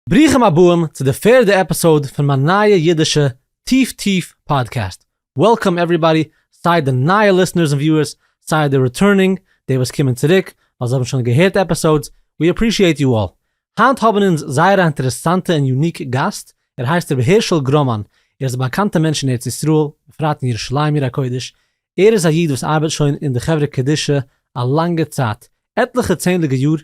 ברוכים הבאים צו די פערדע episode פון מיין נייע אידישע טיף טיף podcast. Welcome everybody, סיי די נייע listeners און viewers, סיי די returning, די וואס קומען צוריק ווייל זיי האבן שוין געהערט episodes, we appreciate you all. היינט האבן אונז זייער א אינטערעסאנטע און unique גאסט, ער הייסט רבי הערשל גראמאן, ער איז א באקאנטע מענטש אין ארץ ישראל, בפרט אין ירושלים עיר הקודש, ער איז א איד וואס ארבעט שוין אין די חברה קדישא א לאנגע צייט, עטליכע צענדליגע יאר,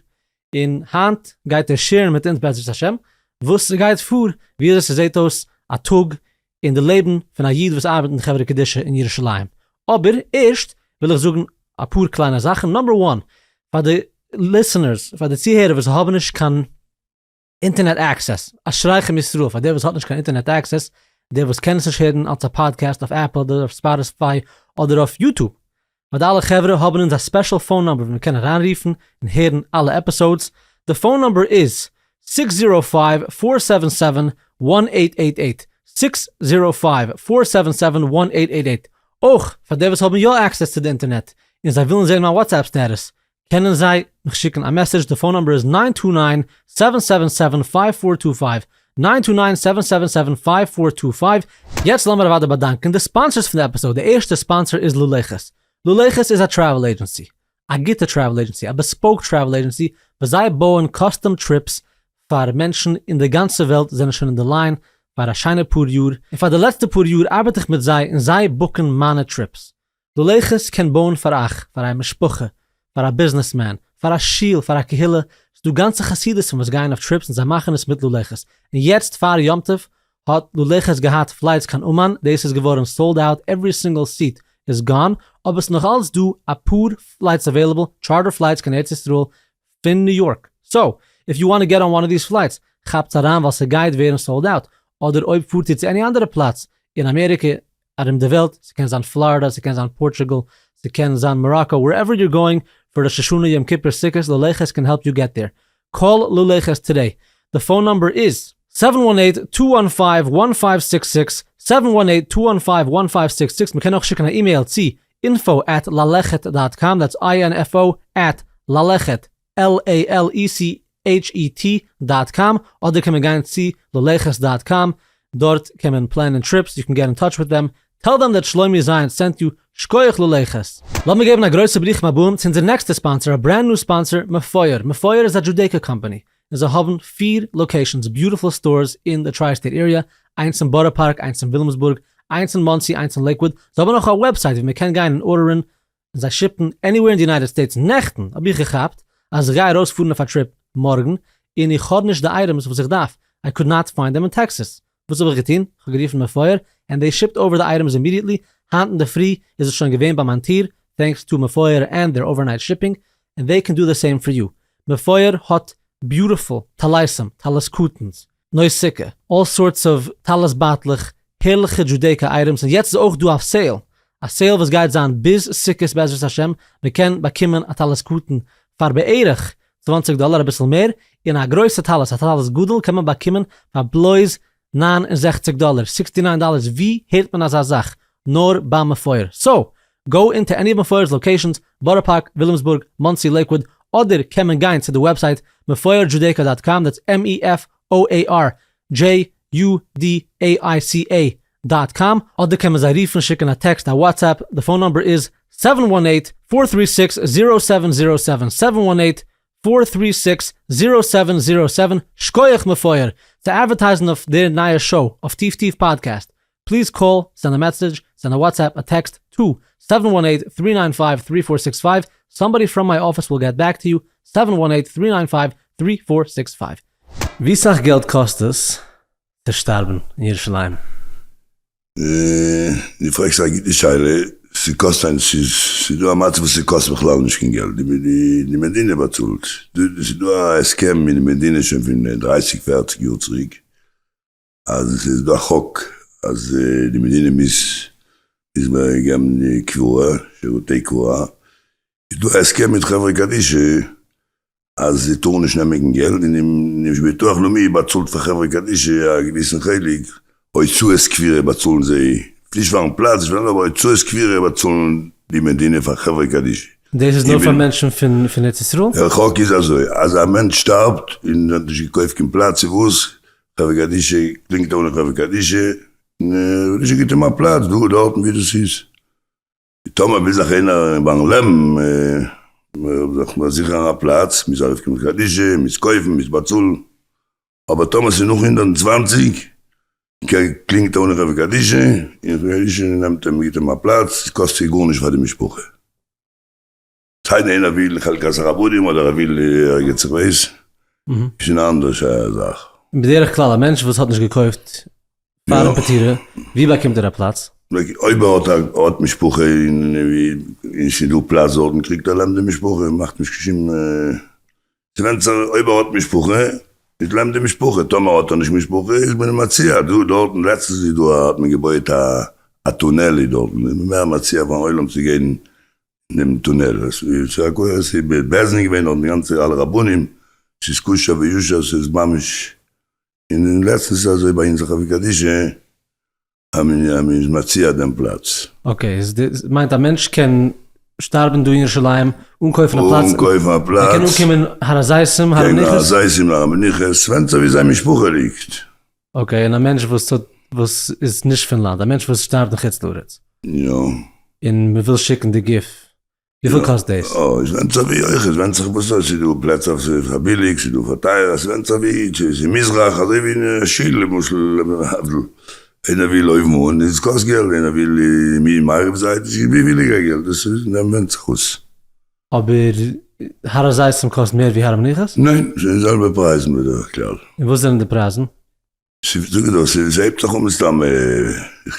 און היינט גייט ער share ן מיט אונז בעזרת השם וואס ס'גייט פאר, ווי אזוי ס'זעט אויס א טאג אין די לעבן פון א איד וואס ארבעט אין די חברה קדישא אין ירושלים. אבער ערשט וויל איך זאגן אפאר קליינע זאכן, number one, פאר די listeners, פאר די צוהערער וואס האבן נישט קיין אינטערנעט access, אשריכם ישראל פאר דער וואס האט נישט קיין אינטערנעט access, דער וואס קען עס נישט הערן אלס א פאדקעסט אויף Apple אדער אויף Spotify אדער אויף YouTube. פאר די אלע חברה האבן אונז א special phone number ווי מ'קען אריינרופן און הערן אלע episodes, די phone number איז, 605-477-1888, 605-477-1888, אויך פאר די וואס האבן יא access צו די אינטערנעט און זיי ווילן זען מיין WhatsApp status, קענען זיי מיך שיקן א message, די phone number איז nine two nine seven seven seven five four two five, nine two nine seven seven seven five four two five, יעצט לאמיר אוודאי באדאנקען די sponsors פון די episode, די ערשטע sponsor איז ללכת, ללכת איז א travel agency, א גוטע travel agency, א bespoke travel agency, וואס זיי בויען custom trips פאר מענטשן אין די גאנצע וועלט זענען שוין אין די line פאר א שיינע פאר יאר, און פאר די לעצטע פאר יאר ארבעט איך מיט זיי און זיי book ן מיינע trips, ללכת קען בויען פאר אייך, פאר אייער משפחה, פאר א ביזנעסמען, פאר א שול, פאר א קהילה, ס'דא גאנצע חסידות'ן וואס גייען אויף trips און זיי מאכן עס מיט ללכת, און יעצט פאר יום טוב האט ללכת געהאט flights קיין אומאן, דאס איז געווארן sold out, every single seat איז gone, אבער ס'נאך אלץ דא אפאר flights available, charter flights קיין ארץ ישראל פון ניו יארק, so if you wanna get on one of these flights, כאפטס אריין ווייל ס'גייט ווערן sold out, אדער אויב פארט איר צו any אנדערע פלאץ אין אמעריקע ארום די וועלט, ס'קען זיין פלארידא, ס'קען זיין פארטוגאל, ס'קען זיין מאראקא, wherever you're going for ראש השנה יום כיפור סוכות, ללכת can help you get there. Call ללכת today. די phone number איז. seven one eight two one five one five six six, seven one eight two one five one five six six, מ'קען אויך שיקן א אימעיל צו info at ללכת dot com, that's I N F O at ללכת, L-A-L-E-C-H-E-T dot com, אדער קען מען גיין צו ללכת dot com, דארט קען מען פלענען trips, you can get in touch with them, tell them that שלומי זיינס sent you, שקויעך ללכת. לאמיר געבן א גרויסע ברוכים הבאים צו אונזער נעקסטע sponsor, א brand new sponsor, מפואר. מפואר איז א Judaica company, און זיי האבן פיר locations, beautiful stores אין די tri state area, איינס אין בארא פארק, איינס אין וויליאמסבורג, איינס אין מאנסי, איינס אין לעיקוואוד, זיי האבן אויך א website ווי מען קען גיין און order ן און זיי ship ן anywhere אין די United States, נעכטן האב איך געכאפט אז איך גיי ארויספארן אויף א trip מארגן און איך האב נישט די items וואס איך דארף, I could not find them in Texas, וואס האב איך געטון? איך האב גערופן מפואר and they shipped over די items immediately, היינט אינדערפרי איז עס שוין געווען ביי מיין טיר, thanks to מפואר and their overnight shipping, and they can do the same for you, מפואר האט beautiful טליתים, טלית קטן'ס, נוי סוכה, all sorts of טלית בייטלעך, הערליכע Judaica items, און יעצט איז אויך דא א sale, א sale וואס גייט זיין ביז סוכות בעזרת השם, מען קען באקומען א טלית קטן פאר בערך 20 דאלער אביסל מער, און א גרויסע טלית, א טלית גדול קען מען באקומען פאר בלויז 69 דאלער, sixty nine dollars, ווי הערט מען אזא זאך? נאר ביי מפואר. So, go into any of מפואר'ס locations, בארא פארק, וויליאמסבורג, מאנסי, לעיקוואוד, אדער קען מען גיין צו די website מפואר Judaica dot com, that's M-E-F-O-A-R-J-U-D-A-I-C-A dot com, אדער קען מען זיי רופן, שיקן א טעקסט, א WhatsApp, די phone number איז seven one eight four three six zero seven zero seven, seven one eight four three six zero seven zero seven, שקויעך מפואר צו advertise ן אויף דער נייע show אויף טיף טיף podcast, please call, send a message, send a WhatsApp, a text, to seven one eight three nine five three four six five, somebody from my office will get back to you, seven one eight three nine five three four six five. ווי סאך געלט קאסט עס צו שטארבן אין ירושלים? דו פרעגסט א גוטע שאלה, ס'קאסט היינט, ס'איז דא א מצב וואס ס'קאסט בכלל נישט קיין געלט, די מדינה באצאלט, ס'איז דא א הסכם מיט די מדינה שוין פון דרייסיג פערציג יאר צוריק, אז ס'איז דא א חוק אז די מדינה מוז געבן די קבורה, שירותי קבורה, איז דא א הסכם מיט חברה קדישא אז זיי טארן נישט נעמען קיין געלט, און די ביטוח לאומי באצאלט פאר חברה קדישא א געוויסן חלק, הוצאות קבורה באצאלן זיי, נישט פארן פלאץ, אבער הוצאות קבורה באצאלן די מדינה פאר חברה קדישא. דאס איז נאר פאר מענטשן פון פון ארץ ישראל? דער חוק איז אזוי, אז א מענטש שטארבט און האט נישט געקויפט קיין פלאץ צו וואס, חברה קדישא קלינגט אן חברה קדישא, און חברה קדישא גיבט אים א פלאץ דא דארטן ווי דאס איז. טאמער וויל זיך איינער ביים לעבן זיך פארזיכערן א פלאץ, מוז ער ארויפקומען קדישא, מוז קויפן, מוז באצאלן. אבער טאמער ס'איז נאך 120, קלינגט ער אן חברה קדישא, און חברה קדישא נעמט אים גיבט אים א פלאץ, ס'קאסט זיי גארנישט פאר די משפחה. סיידן איינער וויל חלקת הרבנים אדער ער וויל ערגעץ איך ווייס, איז שוין א אנדערע זאך. בדרך כלל א מענטש וואס האט נישט געקויפט פארן פטירה, ווי באקומט ער א פלאץ? אויב ער האט משפחה און ס'איז דא פלאץ דארטן קריגט ער לעבן די משפחה, מאכט נישט קיין שום ס'ווענדט זיך אויב ער האט משפחה איז לעבן די משפחה, טאמער האט ער נישט משפחה איז מען מציע דא דארטן, לעצטנס איז דא האט מען געבויעט א טונעל איז דארטן איז מען מער מציע פארן עולם צו גיין אין דעם טונעל, ס'איז בית דין געווען דארטן די גאנצע אלע רבנים, ס'איז כשר ויושר ס'איז ממש, און לעצטנס איז אזוי ביי אונז חברה קדישא אז מען איז מציע דעם פלאץ. okay, איז דאס מיינט א מענטש קען שטארבן דא אין ירושלים אן קויפן א פלאץ? אן קויפן א פלאץ. ער קען אנקומען הר הזיתים, הר המנוחות? הר הזיתים, הר המנוחות, ס'ווענדט זיך ווי זיין משפחה ליגט. okay, און א מענטש וואס האט וואס איז נישט פון לאנד, א מענטש וואס שטארבט אין חוץ לארץ. יא. און מען וויל שיקן די גוף וויפיל קאסט דאס? אה, עס ווענדט זיך ווי אויך, עס ווענדט זיך וואס ס'איז, ס'איז דא פלעצער וואס איז פאר ביליג, ס'איז דא פאר טייער, עס ווענדט זיך ווי, צו עס איז מזרח, אזוי ווי אין שיל למשל, להבדיל, איינער וויל אויבן אן, איז קאסט געלט, איינער וויל אין מערב זייט, איז ביליגער געלט, דאס איז ווענדט זיך וואס. אבער הר הזיתים קאסט מער ווי הר המנוחות? ניין, ס'איז די זעלבע פרייזן בדרך כלל. און וואס זענען די פרייזן? זאג איך דאך, ס'הייבט זיך אן מסתם,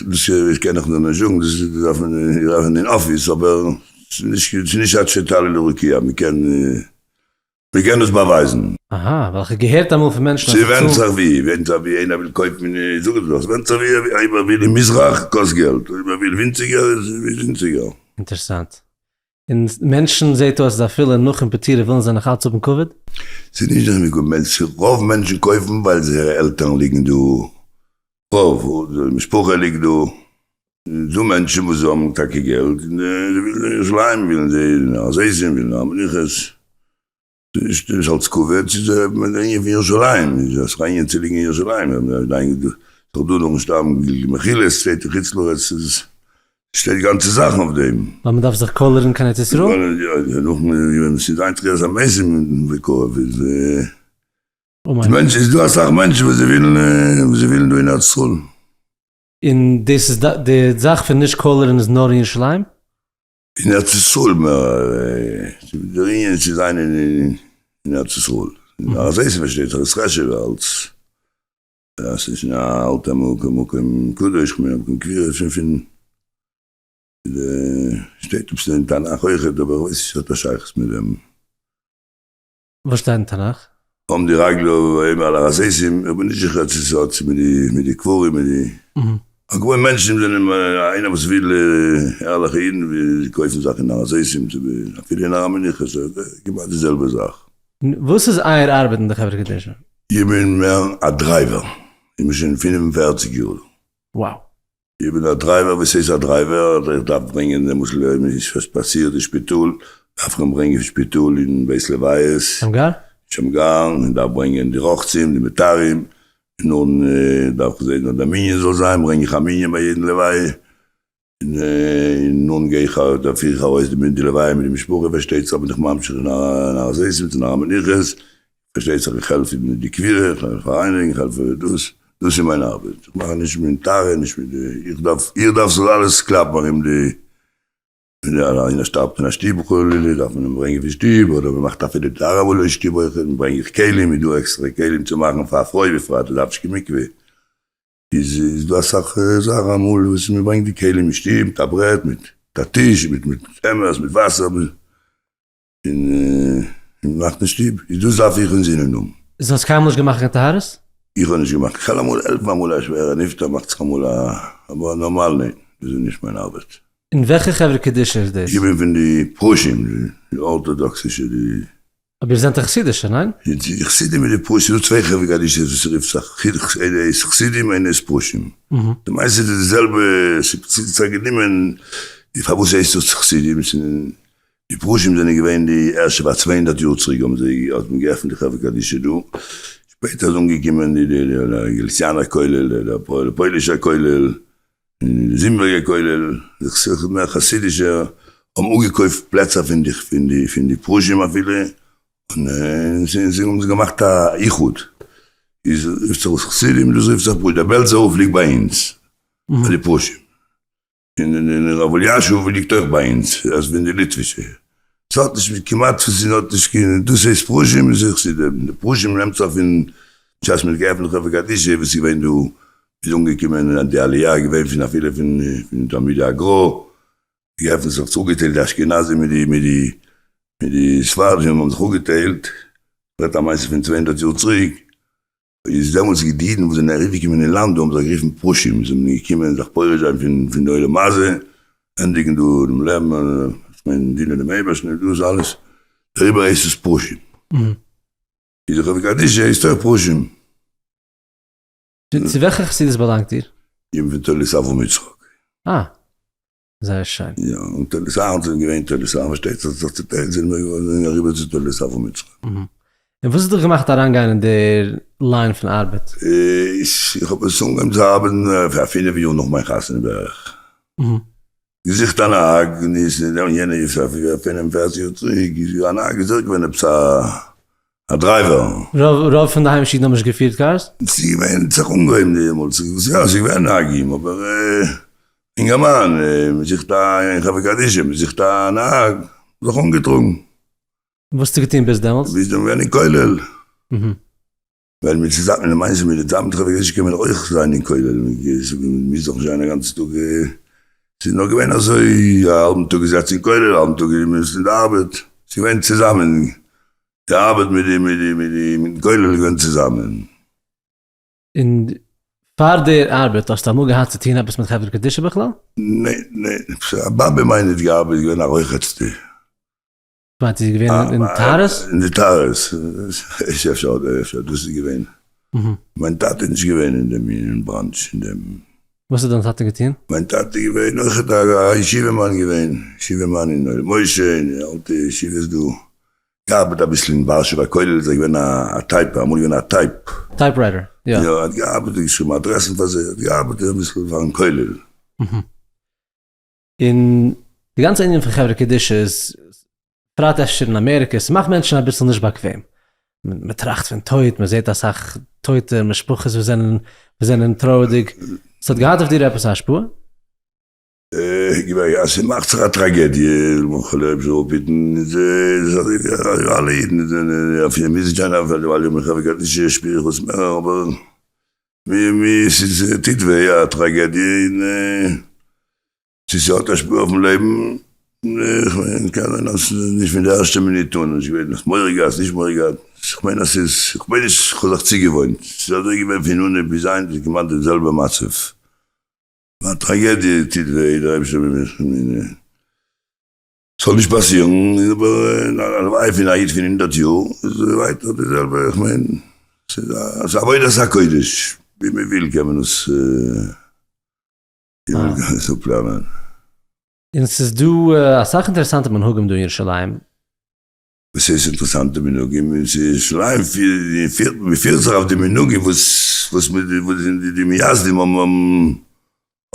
דאס קען איך נאר נישט זאגן, דאס דארף מען דארף אין אפיס, אבער ס'איז נישט עד שתעלה לרקיע, מ'קען מ'קען עס באווייזן. אהא, ווייל כ'האב געהערט אמאל פון מענטשן אז זיי ס'ווענדט זיך ווי, ווענדט זיך ווי איינער וויל קויפן, זאג איך דאך, ס'ווענדט זיך ווי, אויב ער וויל אין מזרח קאסט געלט, אויב ער וויל ווינציגער איז ווינציגער. אינטערעסאנט. און מענטשן זעט אויס אז אפילו נאכן פטירה ווילן זיי נאך אלץ האבן כבוד. ס'איז נישט נאר מיט כבוד, רוב מענטשן קויפן ווייל זייערע עלטערן ליגן דא, רוב משפחה ליגט דא, ס'דא מענטשן וואס האבן טאקע געלט און זיי ווילן אין ירושלים, ווילן זיי אין הר הזיתים, ווילן הר המנוחות, ס'איז נישט אלץ כבוד, ס'איז די ענין פון ירושלים, ס'איז א ענין צו ליגן אין ירושלים, ס'איז דא נאכן שטארבן מחילות, שטייט אין חוץ לארץ, ס'איז שטייט גאנצע זאכן אויף דעם. ווייל מ'דארף זיך קאלערן קיין ארץ ישראל? יא, נאכן ווען ס'איז זיין תחיית המתים בקרוב איז מענטש איז דא אסאך מענטשן וואס זיי ווילן וואס זיי ווילן דא אין ארץ ישראל. און דאס איז די זאך פון נישט קאלערן איז נאר אין ירושלים? אין ארץ ישראל מער, דער ענין איז צו זיין אין ארץ ישראל, אזוי ס'פארשטייט זיך איז חשוב'ער אלס אז ס'איז שוין א אלטע מקום, מקום קדוש, כ'מיין מקום קבירה שוין פון די, שטייט עפעס אין תנך אויכעט אבער כ'ווייס נישט צו ס'האט א שייכות מיט דעם. וואס שטייט אין תנך? עמדו רגלו ויאמר על הר הזיתים, איך בין נישט זיכער צו ס'האט מיט די מיט די קברים מיט די אגב מענטשן זענען איינער וואס וויל ערליכע אידן וויל קויפן זאכן אין הר הזיתים אפילו אין הר המנוחות כמעט די זעלבע זאך. וואס איז אייער ארבעט אין די חברה קדישא? איך בין מער א driver, איך בין שוין 45 יאר דא. Wow. איך בין א driver, וואס הייסט א driver? איך דארף ברענגען למשל אויב מיר איז וואס פאסירט אין שפיטאל, דארף איך אים ברענגען פון שפיטאל אין בית לוויות, שמגר? שמגר, איך דארף ברענגען די רוחצים, די מטהרים, און נאכדעם דארף איך זען אז די מנין זאל זיין, ברענג איך א מנין ביי יעדן לוויה, און נאכדעם גיי איך דארף פיר איך ארויס די לוויה מיט די משפחה, פארשטייט זיך בין איך ממשיך אין הר הזיתים צו הר המנוחות, פארשטייט זיך איך העלף מיט די קבירה, איך העלף רייניגן, איך העלף דאס, דאס איז מיין ארבעט, איך מאך נישט מיט טהרה, נישט מיט די, איך דארף, איך דארף ס'זאל אלעס קלאפן ארום די, ווען איינער שטארבט אין א שטוב חלילה דארף מען אים ברענגען פון שטוב, אדער מען מאכט אפילו טהרה אמאל אין שטוב אויך, ברענג איך כלים, איז דא עקסטערע כלים צו מאכן פאר א פרוי בפרט, וואס דארף נישט קיין מקווה, איז דא אסאך זאכן אמאל וואס מען ברענגט די כלים אין שטוב, מיט א ברעט, מיט א טיש, מיט עמערס, מיט וואסער, און מען מאכט אין שטוב, איז דאס דארף איך אינזינען האבן. איז האסט קיינמאל נישט געמאכט קיין טהרות? איך האב נישט געמאכט, כ'קען אמאל העלפן אמאל א שווערע נפטר מאכט זיך אמאל א, אבער נארמאל ניין, דאס איז נישט מיין ארבעט. אין וועלכע חברה קדישא איז דאס? איך בין פון די פרושים, די ארטאדאקסישע, די. אבער איר זענט א חסידישער, ניין? די חסידים מיט די פרושים, ס'איז דא צוויי חברה קדישא'ס וואס רופט זיך, איינע איז חסידים איינע איז פרושים. למעשה איז די זעלבע, ס'איז גענומען, פארוואס הייסט דאס חסידים? די פרושים זענען געווען די ערשטע פאר 200 יאר צוריק האבן זיי האט מען געעפנט די חברה קדישא דא, שפעטער איז אנגעקומען די גאליציאנער כולל, די פוילישער כולל, און די זימבערגער כולל, די מער חסידישע האבן אפגעקויפט פלעצער פון די פון די פון די פרושים אפילו, און זיי האבן געמאכט א איחוד, איז רופט זיך אויס חסידים דאס רופט זיך פרושים, דער בעלזער הויף ליגט ביי אונז, ביי די פרושים. און רב אלישיב ליגט אויך ביי אונז, אז פון די ליטווישע. ס'האט נישט מיט כמעט ס'האט נישט קיין, דאס הייסט פרושים איז זיך צו די פרושים נעמט זיך פון בשעת מ'האט געעפנט חברה קדישא וואס איז געווען דא איז אנגעקומען די עליה איז געווען פון אפילו פון פון תלמידי הגרא געעפנט זיך צוגעטיילט די אשכנזים מיט די מיט די מיט די ספרדים האבן זיך אפגעטיילט, רעדט א מעשה פון 200 יאר צוריק. איז דעמאלטס די אידן וואס זענען אריבערגעקומען אין לאנד האבן זיך גערופן פרושים, זיי זענען געקומען זיך פורש זיין פון פון די עולם הזה, ענדיגן דא דעם לעבן, איך מיין דינען דעם אייבערשטן און דאס אלעס, דעריבער הייסט עס פרושים. איז די חברה קדישא הייסט אויך פרושים. צו וועלכע חסידות באלאנגט איר? איך בין פון תולדות אברהם יצחק. אה. זייער שיין. יא, און תולדות אהרן זענען געווען תולדות אהרן, פארשטייט זיך זיך צוטיילט זענען מיר געווארן אריבער צו תולדות אברהם יצחק. און וואס האט דיך געמאכט אריינגיין אין דער line פון ארבעט? איך האב עס אנגעהויבן צו ארבעטן פאר פינף יאר נאך מיין חתונה בערך. געזוכט א נהג, און יענע יאר 45 יאר צוריק איז א נהג איז אויך געווען עפעס א א driver. רוב פון די היימישע אידן האבן נישט געפירט cars? ס'איז געווען, ס'האט זיך אנגעהויבן דעמאלטס, יא ס'איז געווען נהגים, אבער אינגערמאן, מ'זוכט א אין חברה קדישא, מ'זוכט א נהג, זיך אנגעטראגן. וואס האסטו געטון ביז דעמאלטס? ביז דעם געווען אין כולל. ווייל מיט צוזאמען למעשה מיט די צוזאמען חברה קדישא קען מען אויך זיין אין כולל, מ'מוז דאך נישט זיין א גאנצן טאג, ס'איז נאר געווען אזוי א האלבן טאג געזעצן אין כולל, א האלבן טאג אין די ארבעט, ס'איז געווען צוזאמען. די ארבעט מיט די מיט די מיט די מיטן כולל איז געווען צוזאמען. און פאר דער ארבעט האסטו אמאל געהאט צו טון עפעס מיט חברה קדישא בכלל? ניין ניין, א באבע מיינע האט געארבעט, איז געווען א רוחצ'טע. מיינט זי איז געווען אין טהרות? אין די טהרות, איז אפשר אפשר דאס איז געווען. מיין טאטע איז נישט געווען אין דעם אין branch אין דעם. וואס האט דיין טאטע געטון? מיין טאטע איז געווען אויכעט א ישיבה מאן געווען, ישיבה מאן אין אוהל משה אין די אלטע ישיבות דא. געארבעט אביסל אין ווארשעווער כולל איז ער געווען א typer, אמאל געווען א type. Typewriter, יא. יא, ער האט געארבעט און געשריבן אדרעסן פאר זיי, ער האט געארבעט אביסל פארן כולל. און די גאנצע ענין פון חברה קדישא איז, בפרט אפשר אין אמעריקע, ס'מאכט מענטשן אביסל נישט באקוועם. מ'טראכט פון טויט, מ'זעט אסאך טויטע משפחות וואס זענען וואס זענען טרויערדיג. ס'האט געהאט אויף דיר עפעס א השפעה? געווען אז ס'מאכט זיך א טראגעדיע, רחמנא ליצלן אפהיטן, איז אזוי ווי אלע אידן זענען אפילו מוז נישט זיין ווייל איך האב געהאט נישט שפיר איך עס מער, אבער מיר ס'טוט וויי א טראגעדיע און צו ס'האט השפעה אויפן לעבן, כ'מיין קען זיין אז נישט פון די ערשטע מינוט אן, נישט געווען מורא געהאט נישט מורא געהאט, כ'מיין אז ס'איז, כ'מיין נישט כ'האב זיך צוגעוואוינט, ס'איז אזוי געווען פון אנהויב ביז היינט איז כמעט די זעלבע מצב. א טראגעדיע טוט וויי, דער אייבערשטער זאל ס'זאל נישט פאסירן, אבער הלוואי פון א איד פון הונדערט יאר איז ווייטער די זעלבע, איך מיין ס'איז עבודת הקודש, ווי מען וויל קען מען עס אפלערנען. און ס'איז דא אסאך אינטערעסאנטע מנהגים דא אין ירושלים. וואס הייסט אינטערעסאנטע מנהגים? אין ירושלים פירט מען פירט זיך אויף די מנהגים וואס וואס די מייסדים האבן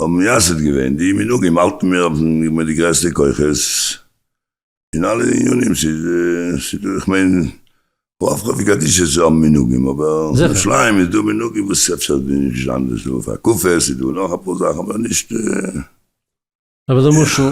האבן מייסד געווען, די מנהגים האלטן מיר אויף מיט די גרעסטע כוחות אין אלע ענינים, ס'איז איך מיין רוב חברה קדישא'ס האבן מנהגים, אבער אין ירושלים איז דא מנהגים וואס אפשר איז נישט אנדערש, דא אויף הקפות איז דא נאך אפאר זאכן אבער נישט. אבער למשל,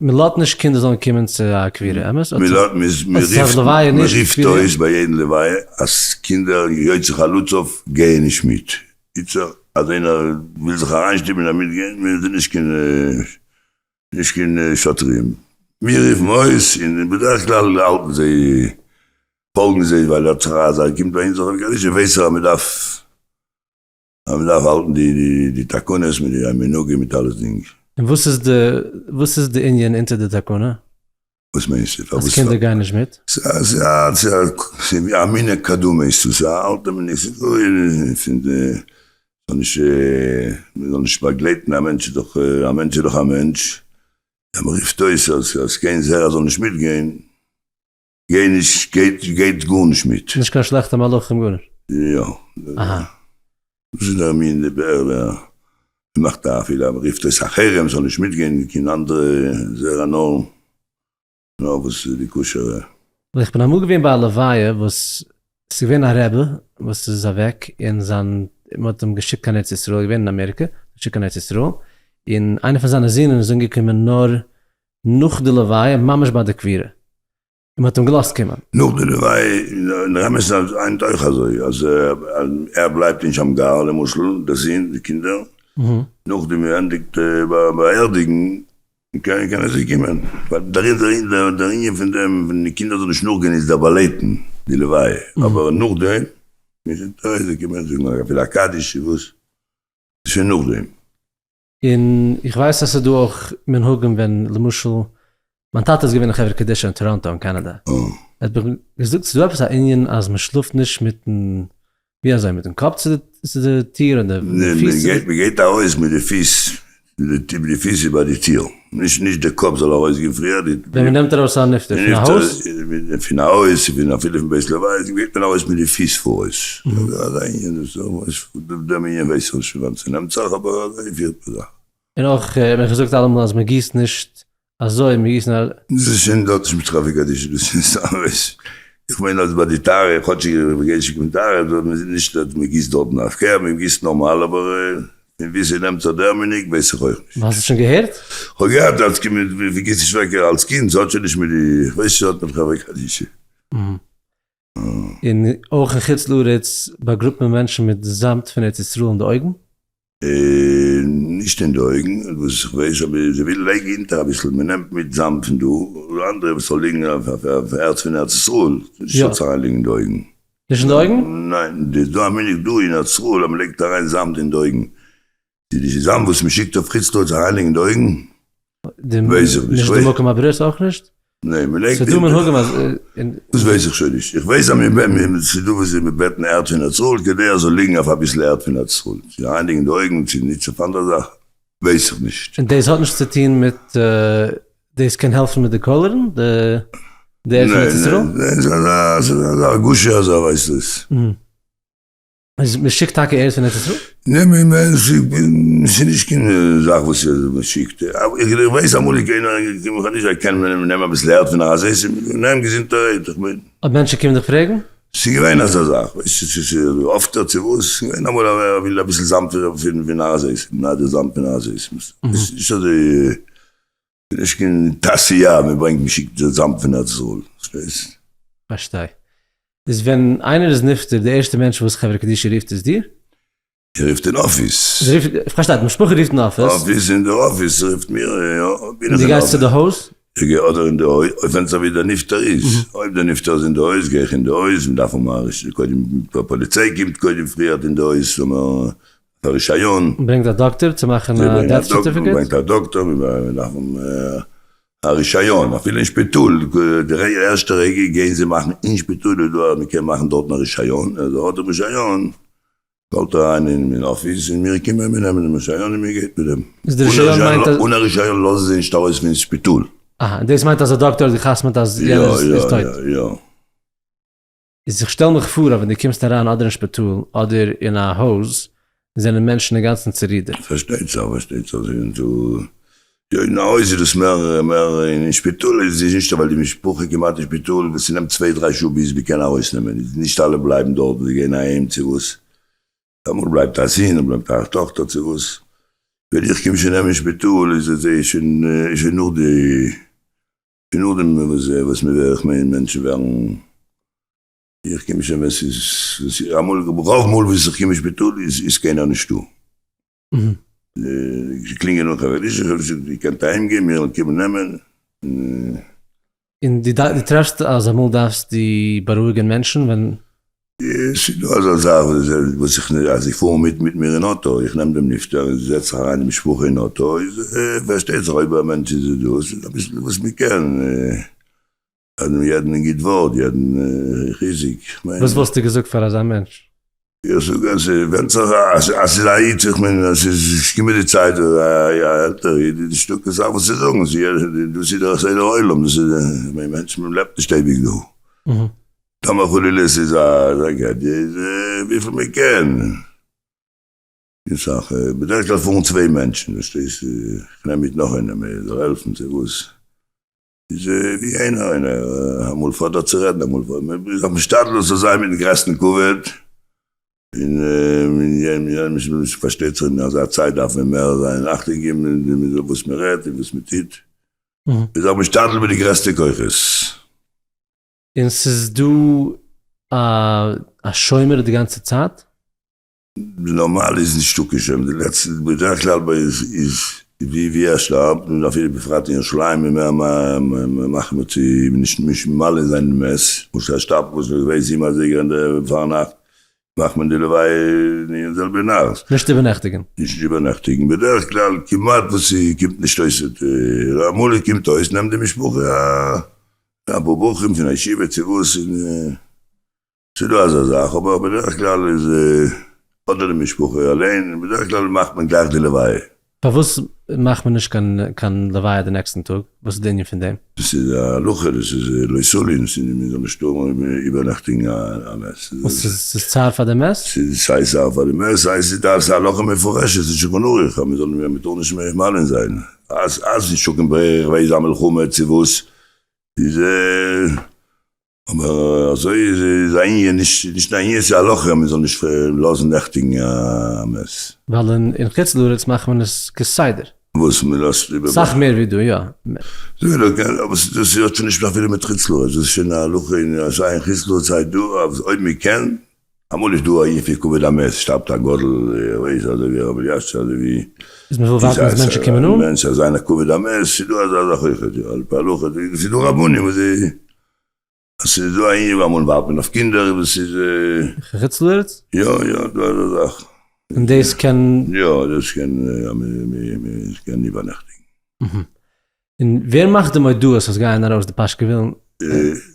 מען לאזט נישט קינדער זאלן קומען צו א קבירה, אמת? מען רופט אויס ביי יעדן לוויה אז קינדער יוצאי חלציו גייען נישט מיט. איצטער אז איינער וויל זיך אריינשטופן און מיטגיין, מיר זענען נישט קיין נישט קיין שוטרים. מיר רופן אויס און בדרך כלל האלטן זיי, פאלגן זיי, ווייל ער האט זיך אז ער קומט ביי אונז אויף קדישא ווייס ער אז מען דארף אז מען דארף האלטן די תקנות מיט די מנהגים מיט אלעס דינג. און וואס איז די וואס איז די ענין אונטער די תקנה? וואס מיינסטו? אז קינדער גייען נישט מיט? ס'איז א מנהג קדום הייסט עס, א אלטע מנהג, ס'איז דא פון די, זאל נישט, מען זאל נישט באגלייטן א מענטש איז דאך, א מענטש איז דאך א מענטש. אז מען רופט אויס אז אז קיין זרע זאל נישט מיטגיין, גיי נישט, גייט גייט גארנישט מיט. נישט קיין שלעכטע מלאכים גארנישט. יא. אהא. דאס איז דער מין די בער ווער מ'מאכט א אפילו אז מ'רופט אויס א חרם זאל נישט מיטגיין קיין אנדערע זרע נאר נאר וואס איז די כשר'ע. ווייל איך בין אמאל געווען ביי א לוויה וואס ס'איז געווען א רבי וואס איז אוועק און זיין מ'האט אים געשיקט קיין ארץ ישראל, געווען אין אמעריקע, געשיקט קיין ארץ ישראל, און איינער פון זיינע זינען איז אנגעקומען נאר נאך די לוויה ממש ביי די קבירה, און מ'האט אים געלאזט קומען. נאך די לוויה אין דער אמת איז היינט אויך אזוי אז ער בלייבט אין שמגר למשל די זון די קינדער נאכדעם מען ענדיגט באערדיגן קענען זיי קומען ווייל דער ענין פון דעם פון די קינדער זאלן נישט נאכגיין איז דער באלעטן די לוויה אבער נאכדעם זיי קומען זאגן אפילו א קדיש צו וואס איז שוין נאכדעם. און איך ווייס אז ס'איז דא אויך מנהגים ווען למשל מיין טאטע איז געווען אין חברה קדישא אין טאראנטא אין קאנאדא, ער האט מיך געזאגט ס'איז דא עפעס א ענין אז מ'שלאפט נישט מיטן ווי אזוי מיטן קאפ צו די טיר און די פיס צו די. מ'גייט ארויס מיט די פיס, מיט די פיס איבער די טיר, נישט נישט די קאפ זאל ארויסגיין פריער, די. ווען מ'נעמט ארויס א נפטר פון א הויז? פון א הויז, פון אפילו פון בית לוויה, גייט מען ארויס מיט די פיס פאראויס, אזא ענין, דעם ענין ווייס איך נישט פון וואנעט ס'נעמט זיך, אבער אזוי פירט מען זיך. און אויך ווען כ'זאגט אלעמאל אז מ'גיסט נישט אזוי, מ'גיסט נאר. דאס איז שוין דארט נישט מיט חברה קדישא, דאס איז סתם ווייס איך מיין אז ביי די טהרה, כאטשיג איך גיי נישט מיט טהרה, דארט איז נישט אז מ'גיסט דארטן הפקר, מ'גיסט נארמאל, אבער פון ווי ס'נעמט זיך דער מנהג ווייס איך אויך נישט. האסט עס שוין געהערט? כ'האב געהערט אלס קינד ווי גיסט נישט וועקער אלס קינד, ס'האט שוין נישט מיט די, כ'ווייס נישט ס'האט מיט חברה קדישא. און אויך אין חוץ לארץ באגראבט מען מענטשן מיט זאמד פון ארץ ישראל אין די אויגן? נישט אין די אויגן, וואס איך ווייס, אבער זיי ווילן לייגן אונטער אביסל, מען נעמט מיט זאמד פון דא, און אנדערע וואס זאל ליגן אויף ערד פון ארץ ישראל, נישט זאל עס אריין ליגן אין די אויגן. נישט אין די אויגן? ניין, ס'איז דא א מנהג דא אין ארץ ישראל אז מען לייגט אריין זאמד אין די אויגן, די זאמד וואס מען שיקט אויף חוץ לארץ אריינלייגן אין די אויגן, ווייס איך נישט. נישט די מקום הברית אויך נישט? ניין, מען לייגט. ס'דא מנהגים אז. דאס ווייס איך שוין נישט. איך ווייס אז ס'איז דא וואס מען בעטן ערד פון ארץ ישראל כדי ער זאל ליגן אויף אביסל ערד פון ארץ ישראל. צו אריינלייגן אין די אויגן צו נישט אויף אנדערע זאכן ווייס איך נישט. און דאס האט נישט צו טון מיט דאס קען העלפן מיט די קאלערן? די ערד פון ארץ ישראל? ניין, ניין, ס'איז אזא הרגשה אזא ווייסט דאס. איז מען שיקט טאקע ערד פון ארץ ישראל? נע מען מען ס'איז נישט קיין זאך וואס מען שיקט, איך ווייס אמאל איז איינער אנגעקומען איך האב נישט קען מען נעמען אביסל ערד פון עזה נעם געזונטערהייט איך מיין. האט מענטשן קומען דיך פרעגן? ס'איז געווען אזא זאך, ווייסט צו ס'איז אפטער צו וואס, ס'איז געווען אמאל ער וויל אביסל זאמד פון עזה, נאדיר זאמד פון עזה, ס'איז נישט אזוי, ס'איז נישט קיין תעשייה מען ברענגט מען שיקט זאמד פון ארץ ישראל, פארשטייסט? פארשטיי. איז ווען איינער איז נפטר די ערשטע מענטש וואס חברה קדישא רופט איז דיר? ער רופט אין אפיס. זי רופט, איך פארשטיי, די משפחה רופט אין אפיס. אפיס אין די אפיס רופט מיר, יא, בין איך אין אפיס. און דו גייסט צו די הויז? איך גיי אדער אין די הויז, אויב ווענדט זיך ווי דער נפטר איז, אויב דער נפטר איז אין די הויז גיי איך אין די הויז, מען דארף האבן א רישיון, קודם פאליציי קומט קודם פריערט אין די הויז, זאל מען א רישיון. מען ברענגט א דאקטער צו מאכן א death certificate? מען ברענגט א דאקטער, מען דארף האבן א רישיון, אפילו אין שפיטאל, די ערשטע רגע גייען זיי מאכן אין שפיטאל איז דא אז מען קען מאכן דארטן א רישיון, אז ער האט דעם רישיון קאלט ער אריין אין אפיס און מיר קומען מיר נעמען דעם רישיון און מען גייט מיט דעם. איז די רישיון מיינט אז. אן א רישיון לאזן זיי נישט ארויס פון שפיטאל. אהא, און דאס מיינט אז א דאקטער האט גע'חתמ'עט אז יענער איז טויט. יא יא יא. איז איך שטעל מיך פאר אז ווען דו קומסט אריין אדער אין שפיטאל אדער אין א הויז זענען מענטשן אינגאנצן צורידערט. פארשטייט זיך פארשטייט זיך זיי זענען צו יא אין א הויז איז דאס מער מער אין שפיטאל איז נישט ווייל די משפחה כמעט אין שפיטאל וואס ס'נעמט צוויי דריי שעה ביז מ'קען ארויסנעמען איז נישט אלע בלייבן דארט זיי גייען אהיים צו וואס אמאל בלייבט א זון אמאל בלייבט א טאכטער צו וואס ווען איך קום שוין נעמען אין שפיטאל איז עס שוין שוין נאך די און נאכדעם וואס וואס מען ווער איך מיין מענטשן ווערן איך קום שוין ווען ס'איז אמאל רוב מאל וואס איך קום אין שפיטאל איז איז קיינער נישטא זיי קלינגען אן חברה קדישא חברה קדישא איר קענט אהיים גיין מיר וועלן קומען נעמען. און דו טרעפסט אז אמאל דארפסטו בארואיגען מענטשן ווען. ס'איז דא אזא זאך וואס איך אז זיי פארן מיט מיט מיר אין אוטא, איך נעם דעם נפטר און זעץ זיך אריין די משפחה אין אוטא, איז פארשטייט זיך אויב א מענטש איז דאס איז אביסל וואס מען קען, אז יעדן גוט ווארט, יעדן חיזוק, וואס וואלסטו געזאגט פאר אזא מענטש? איך זאג אז ס'ווענדט זיך אז ס'איז א איד, איך מיין אז ס'איז געקומען די צייט אז א עלטערע איד איז נישטא קיין סאך וואס צו זאגן, דאס איז דער סדר עולם, דאס איז, איך מיין מענטשן מען לעבט נישט אייביג דא, טאמער חלילה ס'איז א טראגעדיע איז וויפיל מען קען, אסאך, בדרך כלל פארן צוויי מענטשן, פארשטייסט, איך נעם מיט נאך איינעם ער זאל העלפן צו וואס. איז ווי איינער איינער אמאל פאדערט צו רעדן אמאל פאדערט מען איז זיך משתדל עס זאל זיין מיטן גרעסטן כבוד און פארשטייט זיך אין אזא צייט דארף מען מער זיין אכטונג געבן וואס מען רעדט און וואס מען טוט, איז זיך משתדל מיט די גרעסטע כוחות. און ס'איז דא א שומר די גאנצע צייט? נארמאל איז נישטא קיין שום, די לעצטע בדרך כלל ביי איז איז ווי ווי ער שטארבט און אפילו בפרט אין ירושלים איז מער מאכט מען צו נישט נישט ממלא זיין די מת, וואס ער שטארבט וואס מען ווייסט זיבן אזייגער אין די פארנאכט מאכט מען די לוויה אין די זעלבע נאכט. נישט איבערנעכטיגן. נישט איבערנעכטיגן, בדרך כלל כמעט וואס ס'קומט נישט אויס אמאל קומט אויס נעמט די משפחה א אפאר בחורים פון א ישיבה צו וואס און. ס'איז דא אזא זאך, אבער בדרך כלל איז אדער די משפחה אליין, בדרך כלל מאכט מען גלייך די לוויה. פארוואס מאכט מען נישט קיין קיין לוויה די נעקסטן טאג? וואס איז די ענין פון דעם? דאס איז א הלכה, דאס איז לא תלין, ס'איז מען זאל נישט טארן איבערנעכטיגן א מת. וואס איז ס'איז צער פאר די מת? ס'איז סיי צער פאר די מת, סיי ס'איז דא א הלכה מפורשת אין שולחן ערוך אז מען זאל מען טאר נישט מלין זיין, אז אז נישטא קיין ברירה, כ'ווייס א מלחמה צו וואס, איז. אבער אזוי איז א ענין, נישט נישט א ענין ס'איז א הלכה מען זאל נישט לאזן נעכטיגן א מת. ווייל אין חוץ לארץ מאכט מען עס כסדר. וואס מען לאזט איבער. סאך מער ווי דא יא. אבער דאס האט שוין נישט אפילו מיט חוץ לארץ, דאס איז שוין א הלכה אין סיי אין חוץ לארץ סיי דא, אז אויב מען קען, אמאל איז דא א יפי כבוד המת, שטארבט א גדול, איך ווייס אזוי ווי רבי אלישיב אזוי ווי. איז מען וויל ווארטן אז מענטשן קומען אן? מענטש אז זיין א כבוד המת, ס'איז דא אזא זאך אויכעט יא, על פי הלכה, ס'איז דא רבנים וואס זיי. אז ס'איז דא א ענין ווי אמאל ווארט מען אויף קינדער וואס איז. חוץ לארץ? יא יא דא אזא זאך. און דאס קען. יא דאס קען קען איבערנעכטיגן. און ווער מאכט די מודעות וואס גייען ארויס די פאשקעווילן?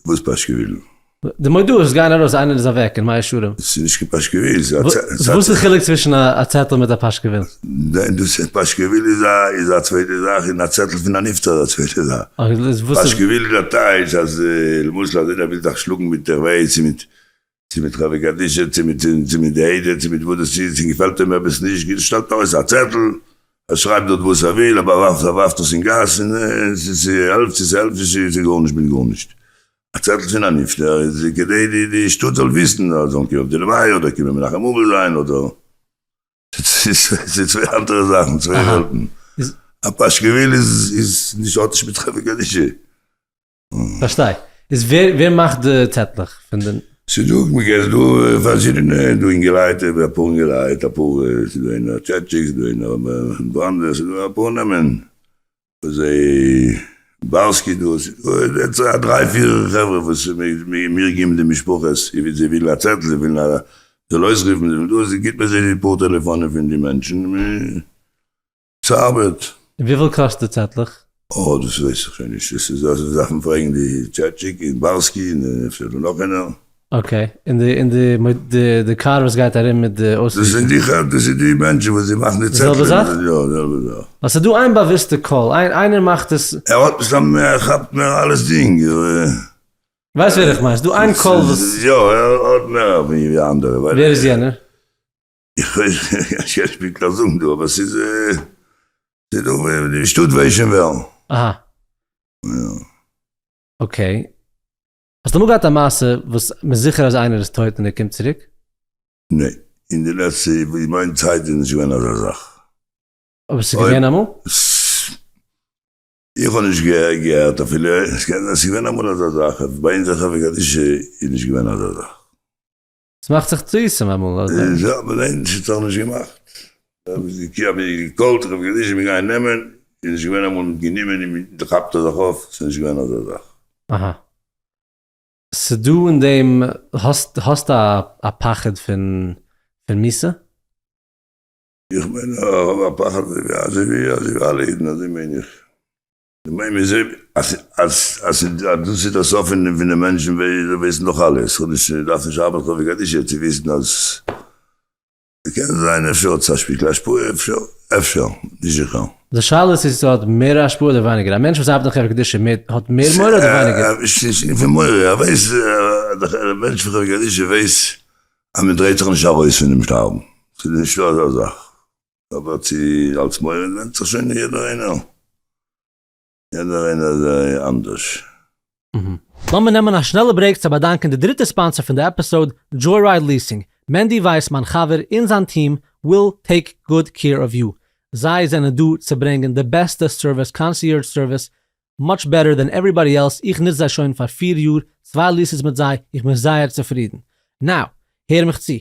וואס פאשקעווילן? די מודעות וואס גייען ארויס איינער איז אוועק אין מאה שערים. ס'איז נישט קיין פאשקעוויל, ס'איז א צעטל. וואס איז די חילוק צווישן א צעטל מיט א פאשקעוויל? דאס פאשקעוויל איז א איז א צווייטע זאך און א צעטל פון א נפטר איז א צווייטע זאך. פאשקעוויל איז א טייטש אז למשל אז איינער וויל זיך שלאגן מיט איך ווייס צו מיט צו מיט חברה קדישא צו מיט צו מיט די עדה צו מיט וואס דאס איז און געפעלט אים עפעס נישט שטעלט ער אויס א צעטל ער שרייבט דארט וואס ער וויל ער באווארפט ער ווארפט עס אין גאס און ס'העלפט צו ס'העלפט נישט ס'איז גארנישט מיט גארנישט. א צעטל פון א נפטר איז כדי די די שטאט זאל וויסן אז זאלן קומען אויף די לוויה אדער קומען מנחם אבל זיין אדער ס'איז צוויי אנדערע זאכן צוויי וועלטן. א פאשקעוויל איז איז נישט האט נישט מיט חברה קדישא. פארשטיי. איז ווער ווער מאכט די צעטלעך פון די. ס'איז דא מ'קען ס'דא פארשידענע דא אינגעלייט אפאר אינגעלייט אפאר ס'איז דא איינער טשעטשיק ס'איז דא איינער בראנדער ס'איז דא אפאר נעמען. זיי בארסקי דא, ס'איז דא א דריי פיר חברה וואס מיר גיבן די משפחות, זיי ווילן א צעטל, זיי ווילן א זאל אויסרופן, זיי ווילן דאס, גיבט מען זיי די פאר טעלעפאנען פון די מענטשן, ס'ארבעט. און וויפיל קאסט די צעטלעך? אה דאס ווייס איך שוין נישט, דאס איז דאס דארף מען פרעגן די טשעטשיק און בארסקי און אפשר דא נאך איינער. okay, און די און די די די קאר וואס גייט ארום מיט די אויסרופן? דאס זענען די חברה, דאס איז די מענטשן וואס זיי מאכן די צעטלעך. די זעלבע זאך? יא, די זעלבע זאך. ווייל ס'איז דא איין באוויסטע קול, איין איינער מאכט עס. ער האט מסתם ער כאפט מער אלעס דינג. ווייסט ווער איך מיין, ס'איז דא איין קול וואס. יא, ער האט מער ווי אנדערע. ווער איז יענער? איך ווייס נישט, איך קען נישט פונקטליך זאגן דא, אבער ס'איז ס'איז דא די שטאט ווייסט שוין ווער. אהא. יא. okay. האסט אמאל געהאט א מעשה וואס מ'איז זיכער אז איינער איז טויט און ער קומט צוריק? ניין, אין די לעצטע, אין מיין צייט איז נישט געווען אזא זאך. אבער ס'איז געווען אמאל? איך האב נישט געהערט אפילו, עס קען זיין ס'איז געווען אמאל אזא זאך, ביי אונזער חברה קדישא איז נישט געווען אזא זאך. ס'מאכט זיך טעותים אמאל אדער? יא, אבער ניין, ס'האט זיך נישט געמאכט. האב איך געקאלט חברה קדישא מיר גייען נעמען, איז נישט געווען אמאל מיט גענומען און מיט כאפט ער זיך אויף, ס'איז נישט געווען אזא זאך. אהא. ס'דא אין דעם, האסט האסט א פחד פון פון מיתה? איך מיין איך האב א פחד אזוי ווי אזוי ווי אלע אידן אזוי מיין איך. איך מיין מיר זעהן אז אז אז דאס איז דער סוף פון די מענטשן ווייסן דאך אלע, איך דארף נישט האבן חברה קדישא צו וויסן אז. קען זיין אפשר האט עס א שטיקל השפעה, אפשר, אפשר, נישט זיכער. די שאלה איז צו ס'האט מער השפעה אדער ווייניגער. א מענטש וואס ארבעט אין חברה קדישא מיט האט מער מורא אדער ווייניגער? ס'איז נישט פון מורא, ער ווייסט, דער מענטש פון חברה קדישא ווייסט אז מען דרייט זיך נישט ארויס פונעם שטארבן, ס'איז נישטא אזא זאך. אבער צו אלס מורא ווענדט זיך שוין יעדער איינער. יעדער איינער איז אנדערש. לאמיר נעמען א שנעלע break צו באדאנקען די דריטע sponsor פון די episode, Joyride Leasing. מענדי ווייס מיין חבר און זיין טיעם will take good care of you. זיי זענען דא צו ברענגען די בעסטע service, concierge service, much better than everybody else, איך נוץ זיי שוין פאר פיר יאר, צוויי leases מיט זיי, איך בין זייער צופרידן. Now, הער מיך צו,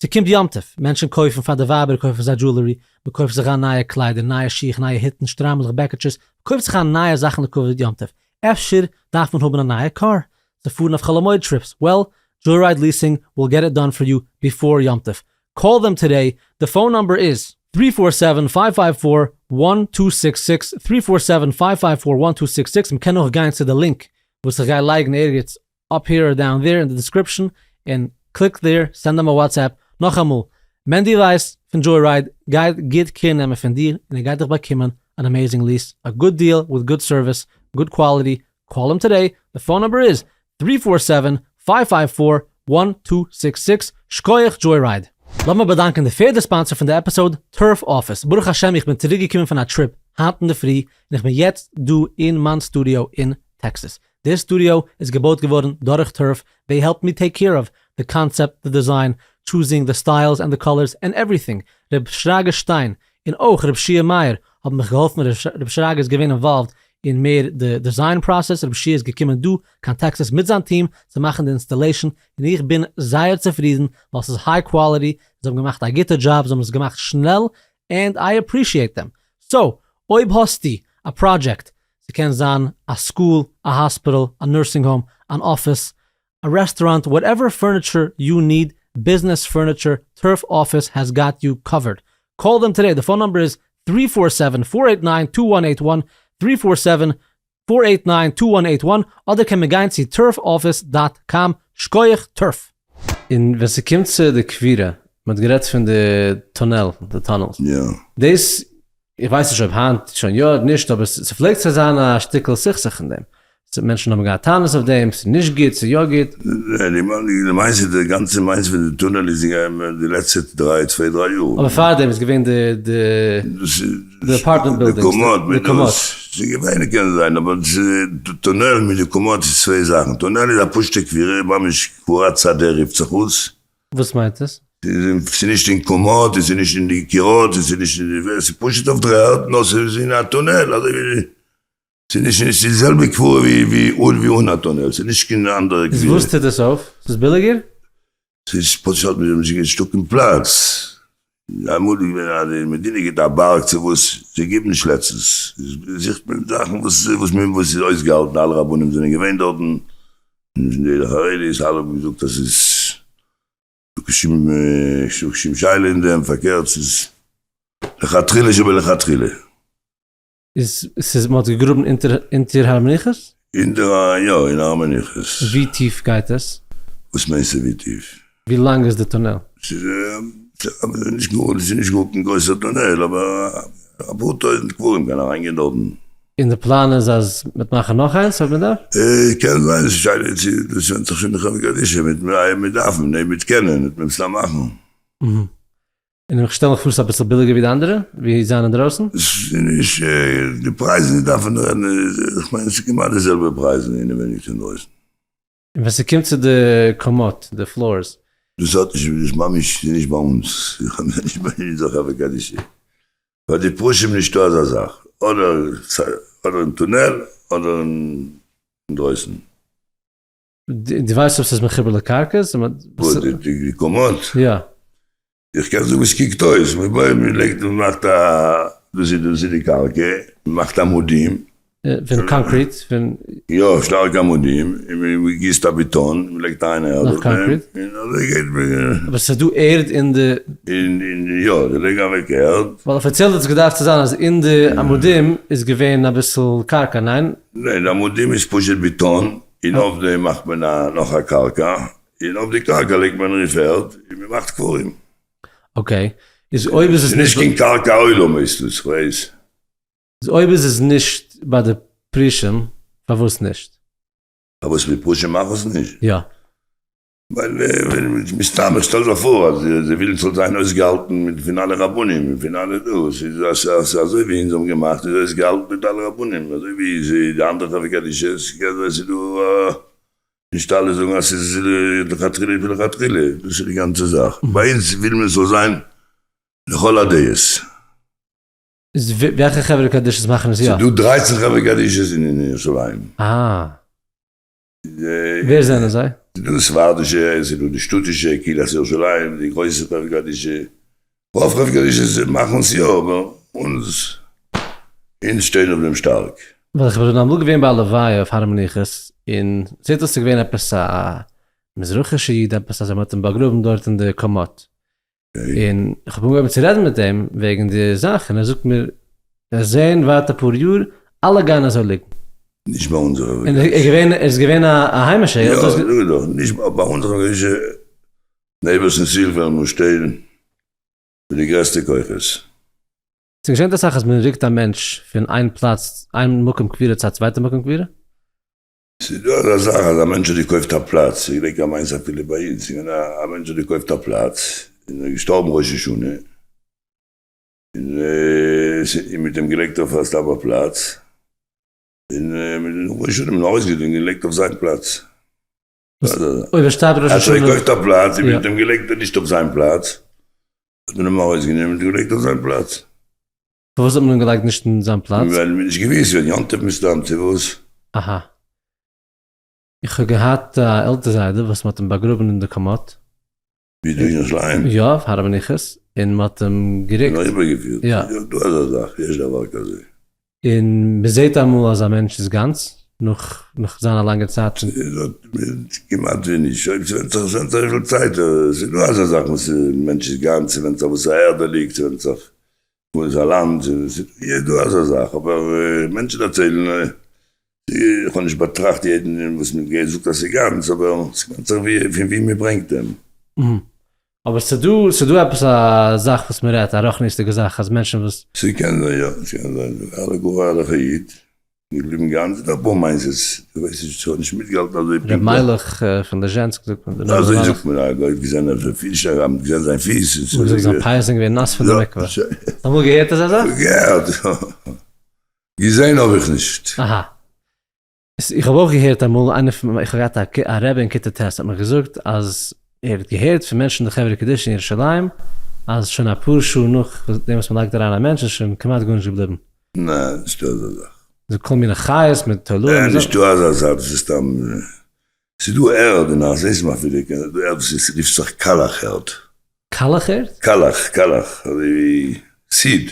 ס'קומט יום טוב, מענטשן קויפן פאר די ווייבער קויפן זיי jewelry, מ'קויפט זיך איין נייע קליידער, נייע שיך, נייע היטן, שטריימלעך, בעקיטשעס, מ'קויפט זיך איין נייע זאכן לכבוד יום טוב, אפשר דארף מען האבן א נייע קאר צו פארן אויף חול המועד trips, well, Joyride Leasing will get it done for you before יום טוב, call them today, די phone number איז. Three four seven five five four one two six six, three four seven five five four one two six six, מ'קען אויך גיין צו די link וואס איך גיי לייגן ערגעץ up here or down there אין די description און click there, send אים א WhatsApp, נאכאמאל, מענדי ווייס פון Joyride גייט גוט care נעמען פון דיר און ער גייט דיך באקומען אן amazing lease, א good deal with good service, good quality, call אים today, די phone number איז three four seven five five four one two six six, שקויעך Joyride. לאמיר באדאנקען די פערדע sponsor פון די episode, Turf Office, ברוך השם איך בין צוריק געקומען פון א trip היינט אינדערפרי און איך בין יעצט דא אין מיין סטודיאו אין טעקסעס, דער סטודיאו איז געבויט געווארן דורך Turf, they helped me take care of the concept, the design, choosing the styles and the colors and everything, ר' שרגא שטיין און אויך ר' שיע מאיר האבן מיך געהאלפן, ר' שרגא איז געווען involved אין מער די design process, ר' שיע איז געקומען דא קיין טעקסעס מיט זיין טיעם צו מאכן די installation, און איך בין זייער צופרידן ווייל ס'איז high quality, זיי האבן געמאכט א גוטע דזשאב, זיי האבן עס געמאכט שנעל, and I appreciate them. So, אויב האסטו א פראדזשעקט ס'קען זיין א school, א hospital, א nursing home, אן אפיס, א רעסטוראנט, whatever furniture you need, business furniture, Turf Office has got you covered. Call them today, די phone number איז three four seven four eight nine two one eight one, three four seven four eight nine two one eight one, אדער קען מען גיין צו Turf Office dot com, שקויעך Turf. און ווען ס'קומט צו די קבורה, מ'האט גערעדט פון די טונעל, די tunnels, דאס איך ווייס נישט אויב היינט שוין יא אדער נישט אבער ס'פלעגט צו זיין א שטיקל סכסוך אין דעם, מענטשן האבן געהאט טענות אויף דעם, ס'איז נישט גוט, ס'איז יא גוט. למעשה די גאנצע מעשה פון די טונעל איז געווען די לעצטע דריי צוויי דריי יאר. אבער פארדעם איז געווען די די apartment buildings, די קומות מיט דאס, ס'איז געווען קען זיין אבער די טונעל מיט די קומות איז צוויי זאכן, טונעל איז א פשוטע קבורה ממש קבורת שדה רופט זיך אויס. וואס מיינט עס? ס'איז נישט אין קומות, ס'איז נישט אין די קירות, ס'איז נישט אין די, ס'איז פשוט אויף דר'ערד, נאר ס'איז אין א טונעל, אזוי ווי, ס'איז נישט, ס'איז די זעלבע קבורה ווי ווי אן א טונעל, ס'איז נישט קיין אנדערע קבורה. איז וואס טוט עס אויף? ס'איז ביליגער? ס'איז פשוט נישטא קיין פלאץ, אמאל איז געווען אז די מדינה גיבט א בארג צו וואס, זיי גיבן נישט לעצטנס, זוכט מען זאכן וואס וואס מען וואס איז אויסגעהאלטן, אלע רבנים זענען געווען דארטן, די חרדית אלע האבן געזאגט אז ס'איז נישטא קיין שום שאלה אין דעם, פארקערט ס'איז לכתחילה שבלכתחילה. איז ס'איז מ'האט געגראבן אונטער אונטער הר המנוחות? אונטער א יא אין הר המנוחות. ווי טיף גייט עס? וואס מיינסטו ווי טיף? ווי לאנג איז די טונעל? ס'איז נישט גאר ס'איז נישט גאר קיין גרויסער טונעל אבער אפאר טויזנט קברים קען אריינגיין דארטן. און די פלאן איז אז מ'וועט מאכן נאך איינס אויב מ'דארף? קען זיין ס'איז שאלה צו דאס ווענדט זיך שוין די חברה קדישא מיט מיט דארפן אויב מיט קענען וועט מען מסתם מאכן. און איך שטעל מיך פאר ס'איז אביסל ביליגער ווי די אנדערע, ווי זיין אינדרויסן. ס'איז נישט, די פרייזן דארף מען רעדן, איך מיין ס'איז כמעט די זעלבע פרייזן אינעווייניג צו אינדרויסן. און ווען ס'קומט צו די קומות, די floors. דאס האט נישט, דאס ממש איז נישט ביי אונז, איך האב נישט ביי אונזער חברה קדישא, ביי די פרושים נישטא אזא זאך, אדער אדער אין טונעל אדער אינדרויסן. דו ווייסט אויב ס'איז מחובר לקרקע? וואס די קומות? יא. איך קען זאגן ווי ס'קוקט אויס, מ'בויעט מ'לייגט מ'מאכט א דאס איז דאס איז די קרקע, מ'מאכט עמודים. פון concrete? פון. יא, שטארקע עמודים, און מ'גיסט א בעטאן, מ'לייגט אריין ערד נאך concrete? און אזוי גייט מען. אבער ס'איז דא ערד אין די. אין אין יא, זיי לייגן אוועק ערד. ווייל אפיציעל האט עס געדארפט צו זיין אז אין די עמודים איז געווען אביסל קרקע, ניין? ניין, די עמודים איז פשוט בעטאן, און אויף דעם מאכט מען א נאך א קרקע, און אויף די קרקע לייגט מען ריף ערד, און מען מאכט קברים. Okay, איז אויב איז עס נישט קיין קרקע עולם הייסט עס, כ'ווייס. איז אויב איז עס נישט ביי די פרושים, פארוואס נישט? פארוואס די פרושים מאכן עס נישט? יא. ווייל מסתם, איך שטעל זיך פאר אז זיי ווילן ס'זאל זיין אויסגעהאלטן מיט פון אלע רבנים און פון אלע דא, ס'איז אזוי ווי אונז האבן געמאכט איז אויסגעהאלטן מיט אלע רבנים, אזוי ווי די אנדערע חברה קדישא'ס, ס'קען זיין ס'איז דא נישט אלע זאגן אז ס'איז לכתחילה איז לכתחילה, דאס איז די גאנצע זאך, ביי אונז וויל מען ס'זאל זיין לכל הדעות. איז וועלכע חברה קדישא'ס מאכן עס יא? ס'איז דא דרייצן חברה קדישא'ס אין ירושלים. אה. ווער זענען זיי? ס'איז דא די ספרדישע, ס'איז דא די שטאטישע, קהילת ירושלים, די גרויסע חברה קדישא, רוב חברה קדישא'ס מאכן עס יא, אבער אונז אונז שטייען אויף דעם שטארק. ווייל איך בין אמאל געווען ביי א לוויה אויף הר המנוחות, און זעט אויס ס'איז געווען עפעס א מזרחישע איד עפעס אזוי, מ'האט אים באגראבן דארט אין די קומות, און איך האב אנגעהויבן צו רעדן מיט אים וועגן די זאך, און ער זאגט מיר, וועסט זען ווארט אפאר יאר, אלע גייען אזוי ליגן. נישט ביי אונזערע און ער איז געווען, ער איז געווען א היימישער, יא, זאג איך דאך, נישט ביי אונזערע היימישע neighbors אין ציל וועלן מיר שטיין מיט די גרעסטע כוחות. ס'געשענט אסאך אז מען רוקט א מענטש פון איין פלאץ, איין מקום קבירה צו א צווייטע מקום קבירה? ס'איז דא אזא זאך אז א מענטש האט געקויפט א פלאץ, איך געדענק א מעשה אפילו ביי אונז, ס'איז געווען א מענטש האט געקויפט א פלאץ, און איז געשטארבן ראש השנה, און מ'האט אים געלייגט אויף א סתם א פלאץ, און נאך ראש השנה האט מען ארויסגעדינגען און געלייגט אויף זיין פלאץ. אויב ער שטארבט ראש השנה. האט ער געקויפט א פלאץ און מ'האט אים געלייגט נישט אויף זיין פלאץ, האט מען אים ארויסגענומען און געלייגט אויף זיין פלאץ. פארוואס האט מען אים געלייגט נישט אין זיין פלאץ? ווייל מ'האט נישט געוואוסט ווען יום טוב מסתם צו וואס. אהא. איך האב געהאט א עלטער זיידע וואס מ'האט אים באגראבן אין די קאמאט. ווי דא אין ירושלים? יא, אויף הר המנוחות, און מ'האט אים גערוקט. און אריבערגעפירט. יא. יא, דא אזא זאך, יש דבר כזה. און מ'זעט אמאל אז א מענטש איז גאנץ, נאך נאך זיין א לאנגע צייט פון. כמעט ווי נישט, אויב ס'ווענדט זיך, ס'ווענדט זיך וויפיל צייט, ס'איז דא אזא זאך וואס מענטש איז גאנץ, ס'ווענדט זיך וואס א ערד ער ליגט, ס'ווענדט זיך וואו איז א לאנד, ס'איז דא אזא זאך, אבער מענטשן דערציילן, איך האב נישט באטראכט יעדן וואס מען זאגט אז ס'איז גאנץ, אבער ס'ווענדט זיך פון ווי מען ברענגט אים. אבער ס'דא ס'דא עפעס א זאך וואס מ'רעדט, א רוחניות'דיגע זאך אז מענטשן וואס. ס'קען זיין יא, ס'קען זיין, אלע גאר ערליכע איד, געבליבן גאנץ, דא אפאר מעשות, איך ווייס נישט, כ'האב נישט מיטגעהאלטן אזוי פונקטליך. ר' מיילעך פון ליזשענסק זאגט מען, די אזוי זאגט מען, א גוי האט געזען אז ר' פישער האט געזען זיין פיס, און ס'איז זיין פיאות זענען געווען נאס פון די מקווה. האסט אמאל געהערט אזא זאך? געהערט, געזען האב איך נישט. אהא. איך האב אויך געהערט אמאל איינער פון איך האב געהאט א רבי אין כיתה ט' האט מיר געזאגט אז ער האט געהערט פון מענטשן אין די חברה קדישא אין ירושלים אז שוין אפאר שעה נאך דעם וואס מען לייגט אריין א מענטש איז שוין כמעט גארנישט געבליבן. ניין, נישטא אזא זאך. ס'איז כל מיני חיות מיט תולעים. ניין, נישטא אזא זאך, דאס איז סתם, ס'איז דא ערד אין הר הזיתים אפילו, ס'איז דא ערד וואס רופט זיך קאלעך ערד. קאלעך ערד? קאלעך, קאלעך, אזוי ווי סיד.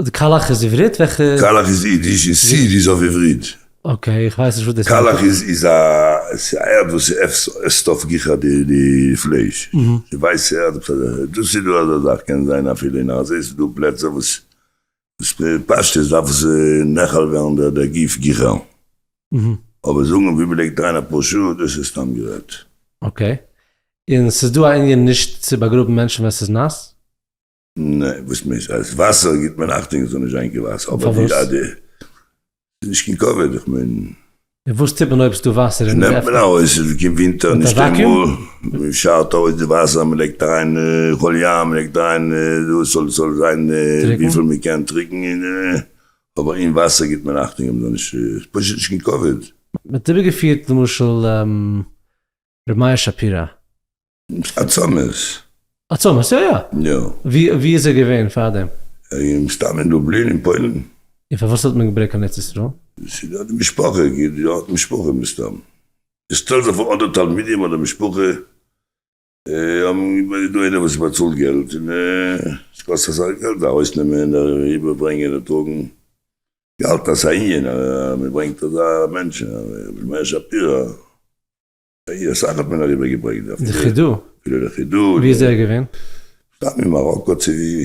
די קאלעך איז עברית? וועלכע? קאלעך איז אידיש און סיד איז אויף עברית. Okay, איך ווייס נישט וואס דאס מיינט. קאלעך איז איז א ערד וואס עסט אויף גיכער די פלייש. די ווייסע ערד עפעס אזעלכע. דאס איז דא אזא זאך קען זיין אפילו אין עזה איז דא פלעצער וואס פשטות דארף עס נאכל ווערן דער גוף גיכער. אבער זאגן ווי מ'לייגט אריין אפאר שעה דאס איז סתם גערעדט. Okay. און ס'איז דא א ענין נישט צו באגראבן מענטשן ווען ס'איז נאס? ניין, וואס מיינט אז וואסער גיט מען אכטונג עס זאל נישט זיין קיין וואסער, אבער די א די ס'איז נישט קיין כבוד, איך מיין. און וואס טוט מען אויב ס'דא וואסער אין די נעמט מען ארויס, עס קומט ווינטער נישט איינמאל, מען שארט ארויס די וואסער, מען לייגט אריין חול ים, מען לייגט אריין דאס זאל זאל זיין וויפיל מען קען טריקן, און אבער אין וואסער גיט מען אכטונג אז מען זאל נישט, פשוט נישט קיין כבוד. מען האט איבערגעפירט למשל ר' מאיר שפירא. עצמות. עצמות, יא יא. יא. ווי ווי איז ער געווען פארדעם? מסתם אין לובלין אין פוילן. און פארוואס האט מען געברענגט קיין ארץ ישראל? ס'איז דא די משפחה, די האט משפחה מסתם. איך שטעל זיך פאר אדער תלמידים אדער משפחה האבן איז דא איינער וואס באצאלט געלט און ס'קאסט אסאך געלט ארויסנעמען אריבערברענגען און טראגן. געהאלטן אז ס'איז א ענין אז מ'ברענגט אזא מענטש, רבי מאיר שפירא. אסאך האט מען אריבער געברענגט די חידא? אפילו די חידא. ווי איז ער געווען? סתם אין מאראקא צו ווי.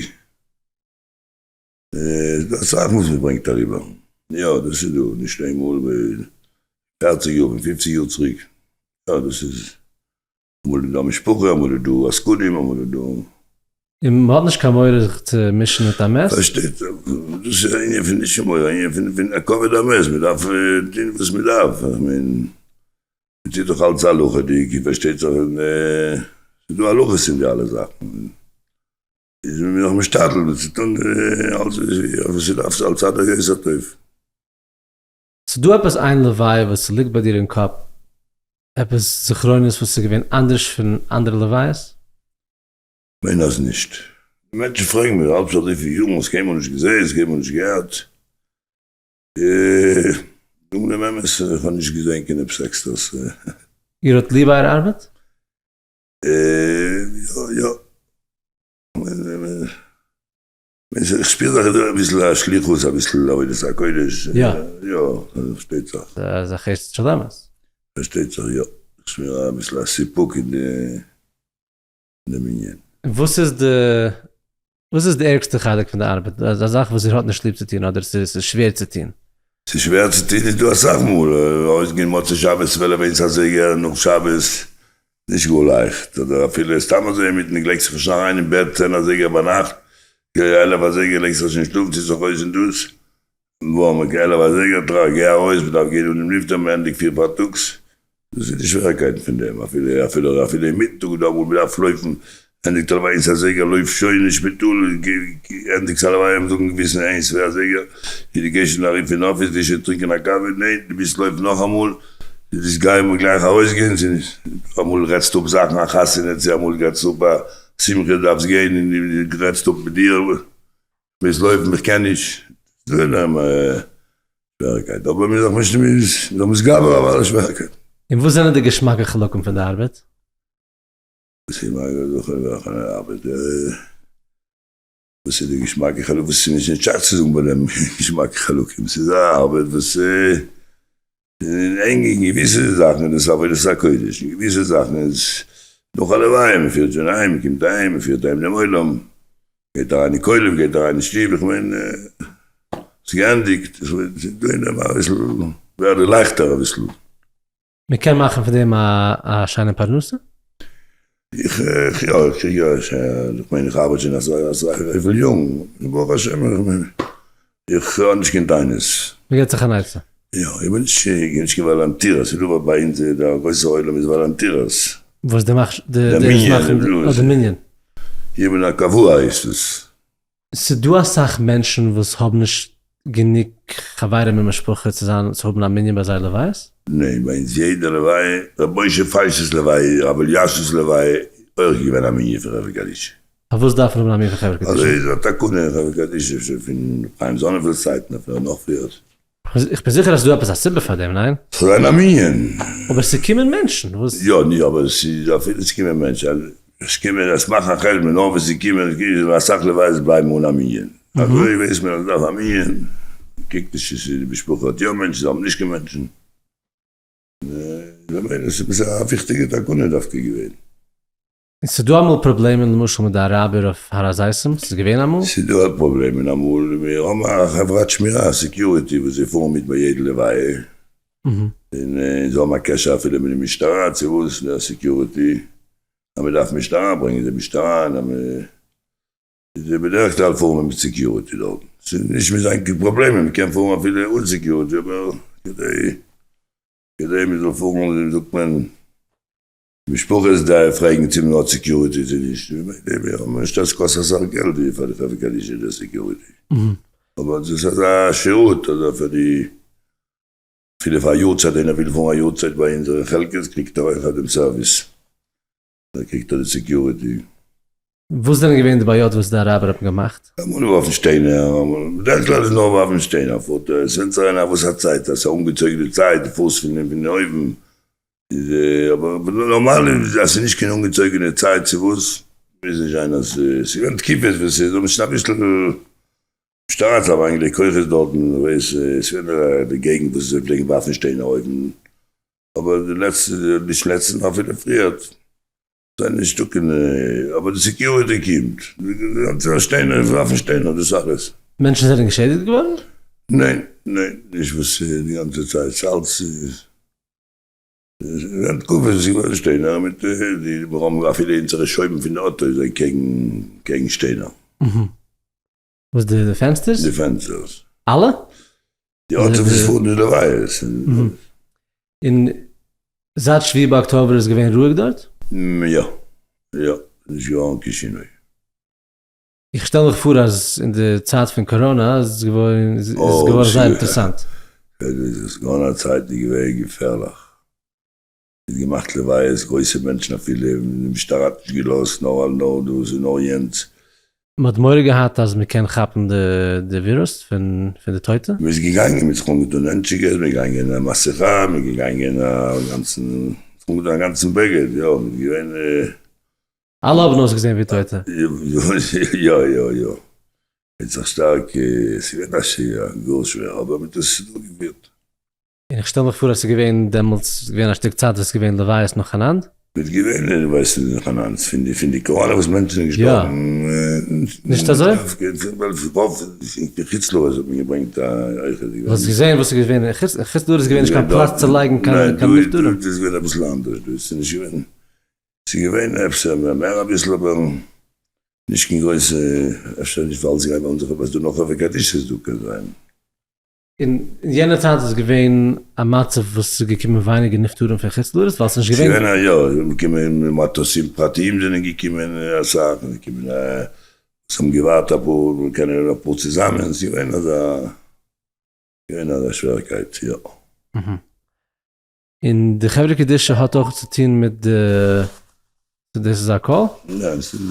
ס'איז דא אסאך וואס מען ברענגט אריבער. יא דאס איז דא, נישט איינמאל, פערציג יאר און פופציג יאר צוריק. יא דאס איז, אמאל איז דא משפחה, אמאל איז דא עסקנים, אמאל איז דא. און מ'האט נישט קיין מורא זיך צו מישן מיט א מת? פארשטייט זיך, דאס איז א ענין פון נישט קיין מורא, א ענין פון א כבוד המת, מ'דארף טון וואס מ'דארף, איך מיין, מ'טוט דאך אלץ הלכה'דיג, פארשטייט זיך, און ס'איז דא הלכות אין די אלע זאכן, איז מען נאך משתדל צו טון אלץ וואס ס'דארף על צד היותר טוב. ס'דא עפעס איין לוויה וואס ס'ליגט ביי דיר אין קאפ, עפעס זכרונות וואס איז געווען אנדערש פון אנדערע לוויות? כ'מיין אז נישט. מענטשן פרעגן מיר האלב שוין אזויפיל יארן האסט קיינמאל נישט געזעהן, האסט קיינמאל נישט געהערט. זאגן דעם אמת איך האב נישט געזעהן קיין עפעס עקסטערס. איר האט ליב אייער ארבעט? יא יא. איך שפיר זיך אביסל א שליחות אביסל עבודת הקודש. יא. יא, פארשטייט זיך. ס'איז א חסד של אמת. פארשטייט זיך יא. איך שפיר אביסל א סיפוק אין דעם ענין. וואס איז די וואס איז די ערגסטע חלק פון די ארבעט? א זאך וואס איר האט נישט ליב צו טון אדער ס'איז שווער צו טון? ס'איז שווער צו טון איז דא אסאך מאל, ארויסגיין מוצאי שבת צוועלף איינס אזייגער נאך שבת, נישט גאר לייכט, אדער אפילו סתם אזוי אינמיטן די לייגסט זיך שוין אריין אין בעט צען אזייגער ביינאכט, 11 אזייגער לייגסט זיך שוין שלאפן ציסט זיך אויס און דאס, ווארום 11 אזייגער טראך גיי ארויס מ'דארף גיין אן דעם נפטר מ'ענדיגט פיר פארטאגס, דאס איז די שווערקייטן פון דעם, אפילו אפילו אפילו אינמיטן טאג איז דא אמאל מ'דארף לויפן, ענדיגט הלוואי איינס אזייגער לויף שוין אין שפיטאל, ענדיגסט הלוואי און זאגן געוויסן איינס צוויי אזייגער, און דו גייסט שוין אריין פון אפיס גייסט שוין טרינקען א קאווע, ניין דו מוזט לויפן נאכאמאל, דו מוזט גיין גלייך ארויסגיין, אמאל רעדסטו אפ זאכן א חתונה צו אמאל רעדסטו אפ א שמחה דארפסט גיין און דו רעדסט אפ מיט דיר, מוז לויפן איך קען נישט, ס'דא אין דעם שוועריקייט, אבער מ'איז דאך נישט מ'איז דאך מתגבר אויף אלע שוועריקייטן. און וואס זענען די געשמאקע חלקים פון די ארבעט? וואס איז מיין ארבעט? וואס איז די געשמאקע חלקים? וואס איז נישט שייך צו זאגן ביי דעם געשמאקע חלקים, ס'איז א ארבעט וואס אין געוויסע זאכן איז עס עבודת הקודש, אין געוויסע זאכן איז נאך א לוויה, מען פירט שוין אהיים, מען קומט אהיים, מען פירט אהיים דעם עולם, גייט אריין אין כולל, גייט אריין אין שטוב, איך מיין ס'איז געענדיגט, ס'איז דא אין דעם אביסל, ווערט לייכטער אביסל. מען קען מאכן פון דעם א שיינע פרנסה? איך יא, איך קריג יא, איך מיין איך ארבעט שוין אזוי אזויפיל יארן, ברוך השם איך האב נישט קיין טענות. מען געבט זיך אן עצה. יא, איך בין נישט נישט קיין וואלאנטירער, ס'איז דא ביי אונז דער גרויסער עולם איז וואלאנטירערס. וואס די מאכסט די מנין, די מנין. איך בין א קבוע הייסט עס. ס'דא אסאך מענטשן וואס האבן נישט גענוג חברים און משפחה צו זיין צו האבן א מנין ביי זייער לוויות? ניין, ביי אונז יעדע לוויה, ר' משה פייש'ס לוויה, ר' אלישיב'ס לוויה, אויך געווען א מנין פון חברה קדישא. פארוואס דארף מען האבן א מנין פון חברה קדישא? אזוי איז א תקנה אין חברה קדישא שוין פון חיים זאנענפעלד'ס צייטן אפילו נאך פריער. איך בין זיכער אז ס'איז דא עפעס א סיבה פאר דעם, ניין? ס'זאל זיין א מנין. אבער ס'קומען מענטשן וואס. יא, ני, אבער ס'איז אפילו ס'קומען מענטשן, עס קומען, עס מאכן א חשבון נאר ווען ס'קומען, אסאך לוויות בלייבן אן א מנין, אזוי ווייסט מען אז מ'דארף א מנין, קוקט נישט צו ס'איז די משפחה האט יא מענטשן, זיי האבן נישט קיין מענטשן, ממילא ס'איז א וויכטיגע תקנה דווקא געווען. און ס'דא אמאל פראבלעמען למשל מיט די אראבער אויף הר הזיתים? ס'איז געווען אמאל? ס'דא פראבלעמען אמאל, מיר האבן א חברת שמירה, security, וואס זיי פארן מיט ביי יעדע לוויה, און זיי האבן א קשר אפילו מיט די משטרה צו וואס, די security, אז מ'דארף משטרה ברענגען זיי משטרה, און אז מ'איז בדרך כלל פארן מיר מיט security דארטן, ס'איז נישט מיט זיין קיין פראבלעמען, מ'קען פארן אפילו אן security, אבער כדי כדי מ'זאל פארן זאגט מען. משפחות די פרעגן צו מען האט security צו נישט, ממילא עס קאסט אסאך געלט די פאר די חברה קדישא די security, אבער דאס איז אזא שירות אזוי פאר די אפילו פאר א יארצייט איינער וויל פארן א יארצייט ביי אונזערע חלקות קריגט ער אויך דעם סערוויס, דא קריגט ער די security. וואס זענען געווען די בעיות וואס די אראבער האבן געמאכט? אמאל ווארפן שטיינער, אמאל, בדרך כלל איז נאר ווארפן שטיינער, פארט עס ווענדט זיך אין א וואס א צייט, אז ס'איז אנגעצויגן די צייט, די פארסט פון אויבן, איז אבער נארמאל איז אז ס'איז נישט קיין אנגעצויגענע צייט צו וואס, מוז נישט זיין אז ס'איז געווען תקופות וואס ס'איז דא שוין אביסל משטרה האט אריינגעלייגט כוחות דארטן, ווייס ס'איז געווען די געגנט וואס זיי פלעגן ווארפן שטיינער אויבן, אבער די לעצטע, נישט לעצטע נאר אפילו פריערט. זענען נישטא קיין, אבער די security קומט, שטיינער, ווארפן שטיינער, דאס אלעס. מענטשן זענען געשעדיגט געווארן? ניין, ניין, נישט וואס די גאנצע צייט, ס'אלץ. געווען תקופות וואס איז געווען שטיינער מיט די מיר האבן אפילו אונזערע שויבן פון די אויטא איז קעגן קעגן שטיינער. וואס די פענסטערס? די פענסטערס. אלע? די אויטא וואס פארן די לוויות. און זייט שביעי באוקטובר איז געווען רואיג דארט? יא יא, נישט געווארן קיין שינוי. איך שטעל מיך פאר אז אין די צייט פון קאראנא איז עס געווארן זייער אינטערעסאנט. איז קאראנא צייט איז געווען געפערליך. מ'האט געמאכט לוויות, גרויסע מענטשן אפילו, די משטרה האט נישט געלאזט, נאר נאר דאס און נאר יענץ. מ'האט מורא געהאט אז מ'קען כאפן די ווירוס פון די טויטע? מ'איז געגאנגען, מ'האט זיך אנגעטון הענטשיקעס, מ'איז געגאנגען א מסכה, מ'איז געגאנגען א גאנצן, זיך אנגעטון א גאנצן בגד, יא, מ'איז געווען. אלע האבן אויסגעזען ווי טויטע. יא יא יא, האט זיך שטארק, ס'איז געווען א שווער, גאר שווער, אבער מ'האט עס דורכגעפירט. און איך שטעל מיך פאר אז ס'איז געווען דעמאלטס, ס'איז געווען א שטיק צייט וואס ס'איז געווען לוויות נאכאנאנד. איז געווען לוויות נאכאנאנד, פון די פון די קאראנע וואס מענטשן זענען געשטארבן. נישט אזוי? רוב אין חוץ לארץ האט מען געברענגט אויכעט. וואלסט געזען וואס איז געווען אין חוץ לארץ איז געווען נישט קיין פלאץ צו לייגן קיין נפטרים. ניין דא איז געווען אביסל אנדערש, דא איז נישט געווען. ס'איז געווען אפשר מער אביסל אבער נישט קיין גרויסע, אפשר נישט ווייל ס'גייט ביי אונז אויך דא נאך חברה קדישא איז דא קען זיין. אין יענע צייט איז געווען א מצב וואס ס'איז געקומען ווייניגער נפטרים פון חוץ לארץ ווייל ס'איז נישט געווען. ס'איז געווען א יא, ס'איז געקומען מטוסים פרטיים זענען געקומען אסאך, און געקומען וואס האבן געווארט אפאר קענען אפאר צוזאמען, ס'איז געווען אזא געווען אזא שווערקייט יא. און די חברה קדישא האט אויך צו טון מיט די, דאס איז א call? ניין ס'איז.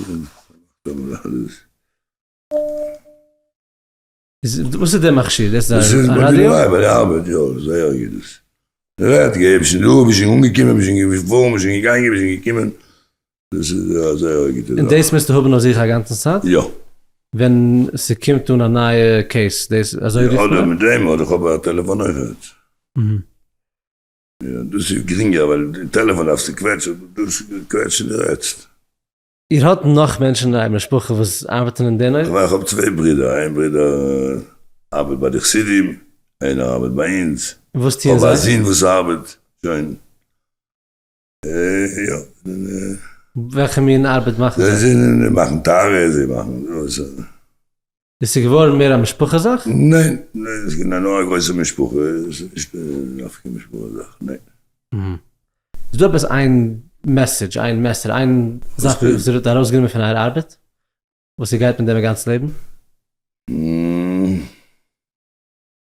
וואס איז דער מכשיר? דאס איז א ראדיא? ביי די ארבעט יא, זייער גוט דאס. רעדט געב שוין דא, ביסט שוין אנגעקומען, ביסט שוין געפארן, ביסט שוין געגאנגען, ביסט שוין געקומען, דאס איז א זייער גוטע זאך. און דאס מוזטו האבן אויף זיך א גאנצן צייט? יא. ווען ס'קומט אן א נייע case, דאס אזוי רופט מען? אדער מיט דעם, אדער כ'האב א טעלעפאן אויכעט. יא, דאס איז גרינגער ווייל די טעלעפאן דארפסטו קוועטשן, דאס קוועטשן און רעדסט. איר האט נאך מענטשן אין אייער משפחה וואס ארבעטן אין דער נויט? איך האב צוויי ברידער, איין ברודער ארבעט ביי די חסידים, איינער ארבעט ביי אונז. און וואס טוען זיי? כ'האב א זון וואס ארבעט שוין, יא. וועלכע מין ארבעט מאכן זיי? זיי מאכן טהרה, זיי מאכן. עס איז געווארן מער א משפחה זאך? ניין, ניין, עס איז נאר א גרויסע משפחה, עס איז נישט קיין משפחה זאך, ניין. איז דא עפעס איין message, איין מסר, איין זאך וואס איר האט ארויסגענומען פון אייער ארבעט, וואס איר גייט מיט דעם א גאנץ לעבן?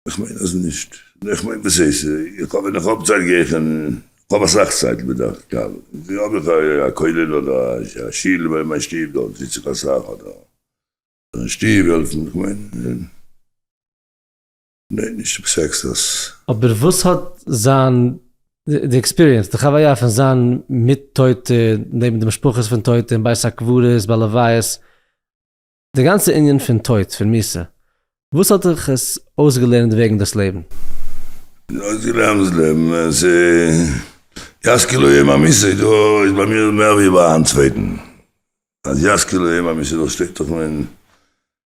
איך מיין אז נישט. איך מיין וואס הייסט, איך האב ווען איך האב צייט גיי איך אין, איך האב אסאך צייט בדרך כלל, האב איך א כולל אדער א שול ביי מיין שטוב, דארט זיץ איך אסאך, אדער אין שטוב העלפן, איך מיין, ניין נישט עפעס עקסטערס. אבער וואס האט זיין, די experience, די חוויה פון זיין מיט טויטע, נעבן די משפחות פון טויטע, אין בית הקברות, ביי לוויות, די גאנצע ענין פון טויט, פון מיתה, וואס האט דיך עס אויסגעלערנט וועגן דאס לעבן? אויסגעלערנט דאס לעבן, עס יזכיר לו יום המיתה איז דא איז ביי מיר מער ווי ביי אן צווייטן, אז יזכיר לו יום המיתה דאס שטייט דאך אין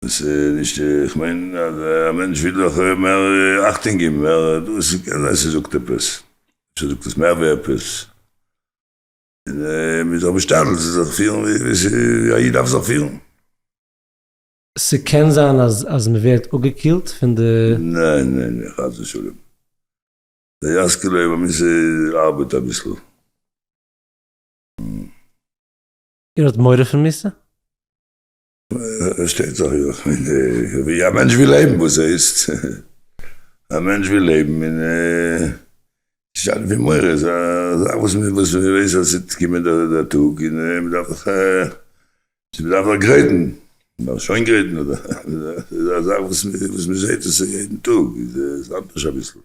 עס איז נישט איך מיין אז א מענטש וויל דאך מער אכטונג געבן מער דאס קען זיין ס'זאגט עפעס, אפשר זאגט עס מער ווי עפעס, און מ'איז דאך משתדל צו זיך פירן ווי א איד דארף זיך פירן. ס'קען זיין אז אז מ'ווערט אפגעקילט פון די. ניין ניין ניין חס ושלום. די יזכיר לו יום המיתה ארבעט אביסל. איר האט מורא פון מיתה? פארשטייט זיך יא, כ'מיין ווי א מענטש וויל לעבן, וואס הייסט? א מענטש וויל לעבן און נישט אלע ווי מורא איז א זאך וואס מען ווייסט אז ס'וועט קומען דער טאג און מען דארף זיך מען דארף זיך גרייטן, מען דארף שוין גרייטן אדער ס'איז א זאך וואס מען זעט עס יעדן טאג איז אנדערש אביסל.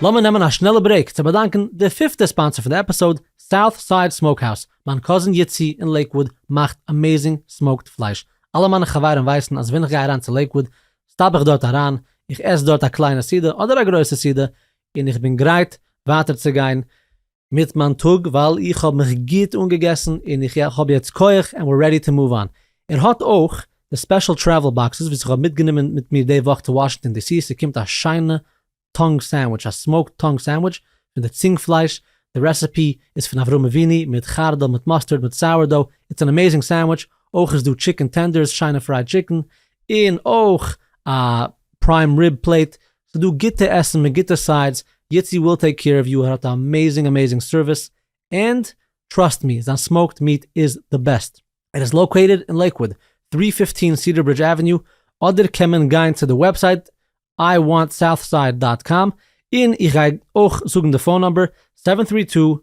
לאמיר נעמען א שנעלע break צו באדאנקען די פיפטע sponsor פון די episode, South Side Smokehouse, מיין cousin יצי אין לעיקוואוד מאכט amazing smoked פלייש, אלע מיינע חברים ווייסן אז ווען איך גיי אריין צו לעיקוואוד stop איך דארט אריין, איך עס דארט א קליינע סעודה אדער א גרויסע סעודה, און איך בין גרייט ווייטער צו גיין מיט מיין טאג ווייל איך האב מיך גוט אנגעגעסן און איך האב יעצט כח and we're ready to move on. ער האט אויך די special travel boxes וואס איך האב מיטגענומען מיט מיר די וואך צו וואשינגטאן די סי, ס'קומט א שיינע tongue sandwich, א smoked tongue sandwich פון די צונג פלייש. די recipe איז פון אברהם אבינו מיט חרדל מיט mustard מיט sourdough, it's an amazing sandwich, אויך איז דא chicken tenders, שיינע fried chicken, און אויך א prime rib plate, ס'איז דא גוטע עסן מיט גוטע sides, יצי will take care of you, ער האט א amazing amazing service, and trust me, זיין smoked meat איז די best. ער איז located אין לעיקוואוד, three fifteen Cedar Bridge Avenue, אדער קען מען גיין צו די website I want Southside dot com, און איך גיי אויך זאגן די phone number, seven three two,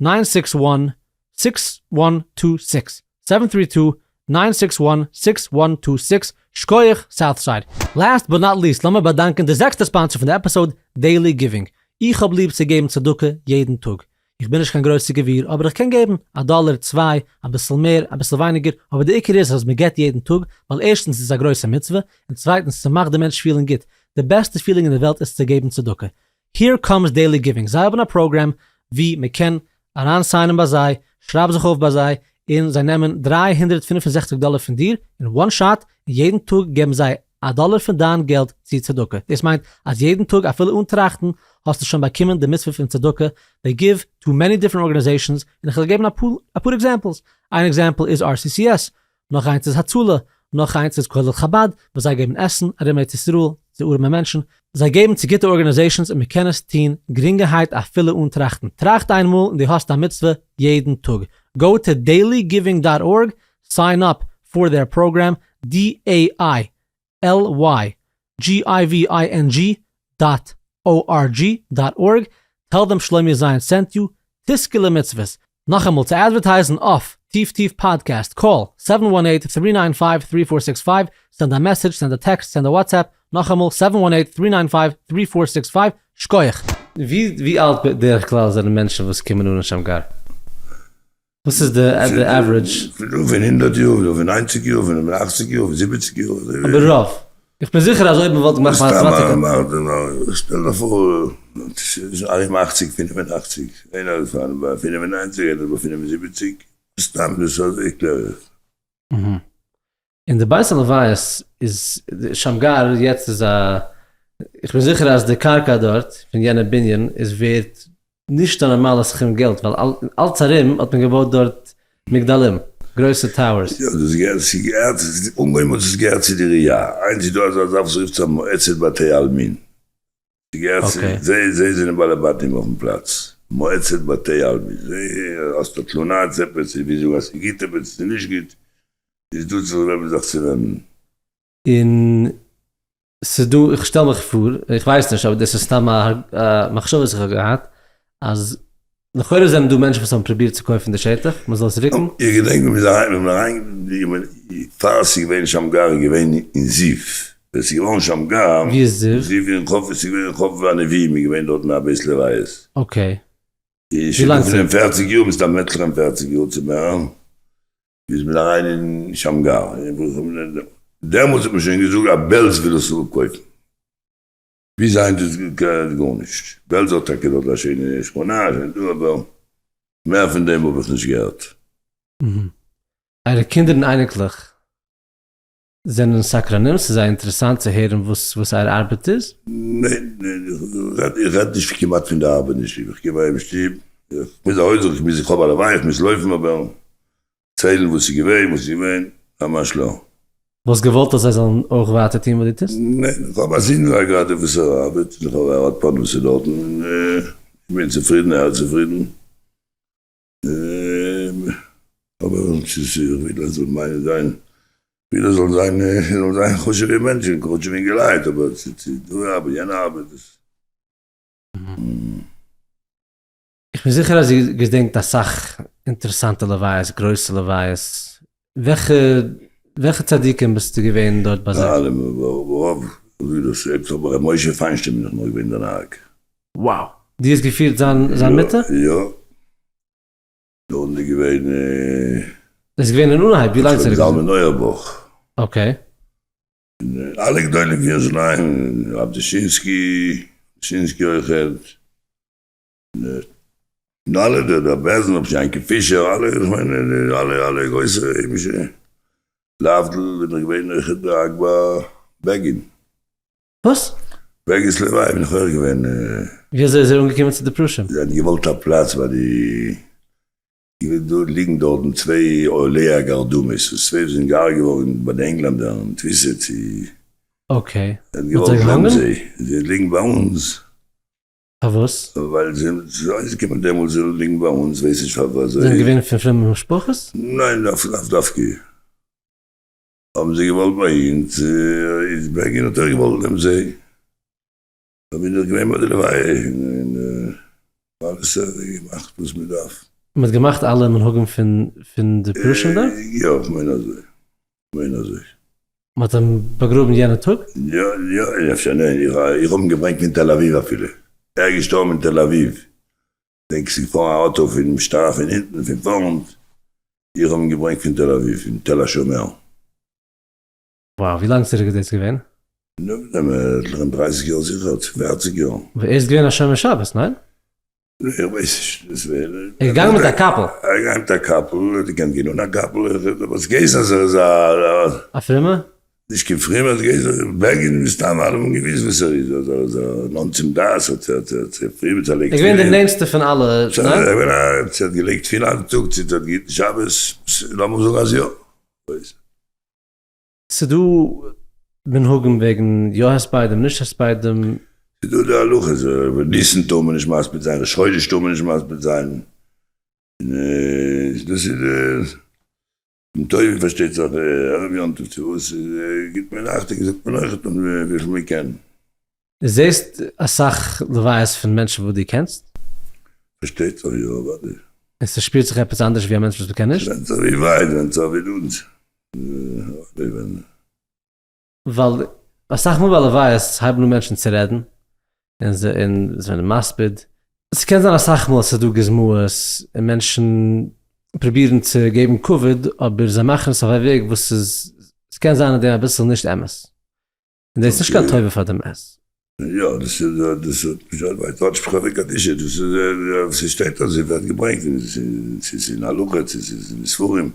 nine six one, six one two six, seven three two, nine six one, six one two six, שקויעך Southside. Last but not least לאמיר באדאנקען די זעקסטע sponsor פון די episode, Daily Giving. איך האב ליב צו געבן צדקה יעדן טאג. איך בין נישט קיין גרויסע גביר אבער איך קען געבן, א דאלער, צוויי, אביסל מער, אביסל ווייניגער, אבער די עיקר איז אז מען געבט יעדן טאג, ווייל ערשטנס איז עס א גרויסע מצוה, און צווייטנס ס'מאכט די מענטש פילן גוט, די בעסטע feeling אין די וועלט איז צו געבן צדקה. Here comes Daily Giving, זיי האבן א פראגרעם ווי מען קען אריין sign ען ביי זיי, שרייב זיך אויף ביי זיי, און זיי נעמען 365 דאלער פון דיר אין one shot, און יעדן טאג געבן זיי א דאלער פון דיין געלט צו צדקה. דאס מיינט אז יעדן טאג אפילו אן טראכטן האסטו שוין באקומען די מצוה פון צדקה, they give to many different organizations, און איך וועל געבן אפאר examples, איין example איז RCCS, נאך איינס איז הצלה, נאך איינס איז כולל חבד וואס זיי געבן עסן ארום ארץ ישראל צו ארעמע מענטשן, זיי געבן צו גוטע organizations און מען קען עס טון גרינגערהייט אפילו אן טראכטן, טראכט איינמאל און דו האסט א מצוה יעדן טאג, go to daily giving dot org, sign up for their program, D A I L Y G I V I N G dot O R G dot org, tell them שלומי זיין sent you, תזכה למצוות. נאכאמאל, צו advertise ן אויף טיף טיף פאדקעסט, call, seven one eight, three nine five, three four six five, send א message, send א טעקסט, send א WhatsApp, נאכאמאל, seven one eight, three nine five, three four six five, שקויעך. ווי אלט בדרך כלל זענען מענטשן וואס קומען אן אין שמגר? וואס איז די average? ס'איז דא פון הונדערט יאר, ס'איז דא פון ניינציג יאר, פון אכציג יאר, פון זיבעציג יאר. אבער רוב. איך בין זיכער אז אויב מ'וואלט געמאכט מאטעמאטיקה. שטעל דיך פאר ס'איז ארום אכציג פינף און אכציג, איינער איז ביי פינף און ניינציג, איינער איז ביי פינף און זיבעציג, סתם דאס איז אזוי קלער איך. און די בית הלוויות איז שמגר יעצט איז א, איך בין זיכער אז די קרקע דארט פון יענע בנין איז ווערט נישט א נארמאלע סכום געלט ווייל אלץ ארום האט מען געבויט דארט מגדלים, גרויסע towers. יא דאס געהערט צו געהערט אנגעהויבן האט עס געהערט צו די עירייה, היינט איז דא אזא זאך וואס רופט זיך מועצת בתי עלמין, ס'געהערט צו זיי, זיי זענען בעלי בתים אויפן פלאץ, מועצת בתי עלמין, זיי האסט א תלונה צו עפעס, צו ווי זאגן אז ס'איז גוט עפעס, ס'איז נישט גוט, איז דא צו וועמען זיך צו ווענדן. און ס'איז דא, איך שטעל מיך פאר, איך ווייס נישט אבער דאס איז סתם א מחשבה וואס איך האב געהאט, אז לכאורה זענען דא מענטשן וואס האבן פרובירט צו קויפן די שטח, מען זאל עס רוקן. איך געדענק ווען מ'איז אריין, ווען מ'איז אריין, פאר ס'איז געווען שמגר איז געווען אין זיו, ווען ס'איז געווארן שמגר, ווי איז זיו? זיו אין חוף, ס'איז געווען אין חוף הנביאים איז געווען דארטן א בית לוויות. Okay. איז שוין דא פון דעם פערציג יאר, מסתם עטליכע און פערציג יאר צו מער, איז מען אריין אין שמגר, דעמאלטס האט מען שוין געזאגט אז בעלז וויל עס אפקויפן. ביז היינט איז גארנישט. בעלז האט טאקע דארט א שיינע שכונה, א שיינע דא, אבער מער פון דעם האב איך נישט געהערט. אייערע קינדער און אייניקלעך זענען סקרנים? ס'איז זיי אינטערעסאנט צו הערן וואס אייער ארבעט איז? ניין, ניין, איך רעד נישט כמעט פון די ארבעט אין שטוב, איך קום אהיים אין שטוב, איך מוז ארויס, איך מוז, איך האב א לוויה, איך מוז לויפן, אבער ציילן וואס איז געווען, וואס איז געווען, ממש לא. וואלסט געוואלט אז זיי זאלן אויך ווייטער טון וואס דו טוסט? ניין, איך האב א זון גראדע וואס ער ארבעט, און איך האב ער האט פרנסה דארטן, און איך בין צופרידן, ער איז צופרידן, אבער ס'איז איך וויל אז זאל מיינע זיין, וויל ער זאל זיין, זאל זיין חשוב'ע מענטשן, חשוב'ע אינגעלייט, אבער צו דא ארבעט, יענע ארבעט, דאס. איך בין זיכער אז איר געדענקט אסאך אינטערעסאנטע לוויות, גרויסע לוויות, וועלכע וועלכע צדיקים ביסטו געווען דארט ביי זיי? אלע, רוב, ווי דאס זאגט אבער ר' משה פיינשטיין בין איך נאך געווען דער נהג. Wow! דו האסט געפירט זיין זיין מיטה? יא. דארט איז געווען. דאס איז געווען אין אנהייב, ווי לאנג איז ער געווען? זלמן אויערבאך. Okay. אלע גדולים פון ירושלים, רב דושינסקי, דושינסקי אויכעט. און אלע דער דער בעלזן רב יענקל פישער אלע איך מיין אלע אלע גרויסע היימישע להבדיל בין איך געווען אויכעט ביי אגבא בעגין. וואס? בעגין'ס לוויה בין איך אויך געווען. ווי אזוי איז ער אנגעקומען צו די פרושים? זיי האבן געוואלט א פלאץ ביי די, געווען דא ליגן דארטן צוויי עולי הגרדומות וואס צוויי זענען געהארגעט געווארן ביי די ענגלענדער אין תפיסה צו. okay. זיי האבן געוואלט נעמען זיי, זיי ליגן ביי אונז. פארוואס? ווייל זיי זענען אויסגעקומען דעמאלטס זיי ליגן ביי אונז, ווייס נישט פארוואס. זענען געווען פון פרומע משפחות? ניין, לאו דווקא. האבן זיי געוואלט ביי אונז, איז בעגין האט אויך געוואלט נעמען זיי. דא בין איך געווען ביי די לוויה און אלעס געמאכט וואס מען דארף. מען האט געמאכט אלע מנהגים פון די פרושים דארט? יא, איך מיין אזוי, איך מיין אזוי. מען האט אים באגראבן יענע טאג? יא, יא, אפשר ניין, איך האב אים געברענגט פון תל אביב אפילו, ער איז געשטארבן אין תל אביב, דענק ס'איז געפארן א אויטא פון משטרה פון הינטן פון פארנט, איך האב אים געברענגט פון תל אביב, פון תל השומר. וואו, ווי לאנג צוריק איז דאס געווען? נו, עטליכע דרייסיג יאר זיכער, צו פערציג יאר. אבער ער איז געווען א שומר שבת, ניין? איך ווייס נישט, דאס ווער. ער איז געגאנגען מיט א קאפל. ער איז געגאנגען מיט א קאפל, ער האט געקענט גיין אן א קאפל, אבער עס געהייסן אז ער איז א. א פרומער? נישט קיין פרומער, עס געהייסן, בעגין מסתם אלע האבן געוויסט וואס ער איז, אז ער איז א נאנט צום דת, האט ער פרי מיט א לייגט ער איז געווען דער נענסטער פון אלע, ניין? ער איז געווען א, ער האט געלייגט תפילין אלע טאג, צו ער האט געהיטן שבת, לאמיר זאגן אז יא. ס'דא מנהגים וועגן יא הספדים נישט הספדים. ס'דא די הלכה אז ניסן טאר מען נישט מספיד זיין, ראש חודש טאר מען נישט מספיד זיין, און דאס איז די יום טובים פארשטייט זיך, ערב יום טוב צו וואס גיבט מען אכטונג זאגט מען אויכעט אן וויפיל מען קען. זעסט אסאך לוויות פון מענטשן וואס דו קענסט? פארשטייט זיך יא אוודאי. און ס'שפירט זיך עפעס אנדערש ווי א מענטש וואס מ'קען נישט? ווענדט זיך ווי ווייט, ווענדט זיך ווי נאנט. ווייל אסאך מאל ביי לוויות הייבן אן מענטשן צו רעדן, און זיי זענען מספיד. ס'קען זיין אסאך מאל אז ס'איז דא גוזמאות און מענטשן פרובירן צו געבן כבוד אבער זיי מאכן עס אויף א וועג וואס איז, ס'קען זיין אין דעם אביסל נישט אמת. און דאס איז נישט קיין טובה פאר די מת. יא, דאס איז דאס איז פשוט ווייל כאטש חברה קדישא, דאס איז ס'שטייט אזוי ווערט געברענגט און ס'איז אין הלכה צו ס'איז אין ספרים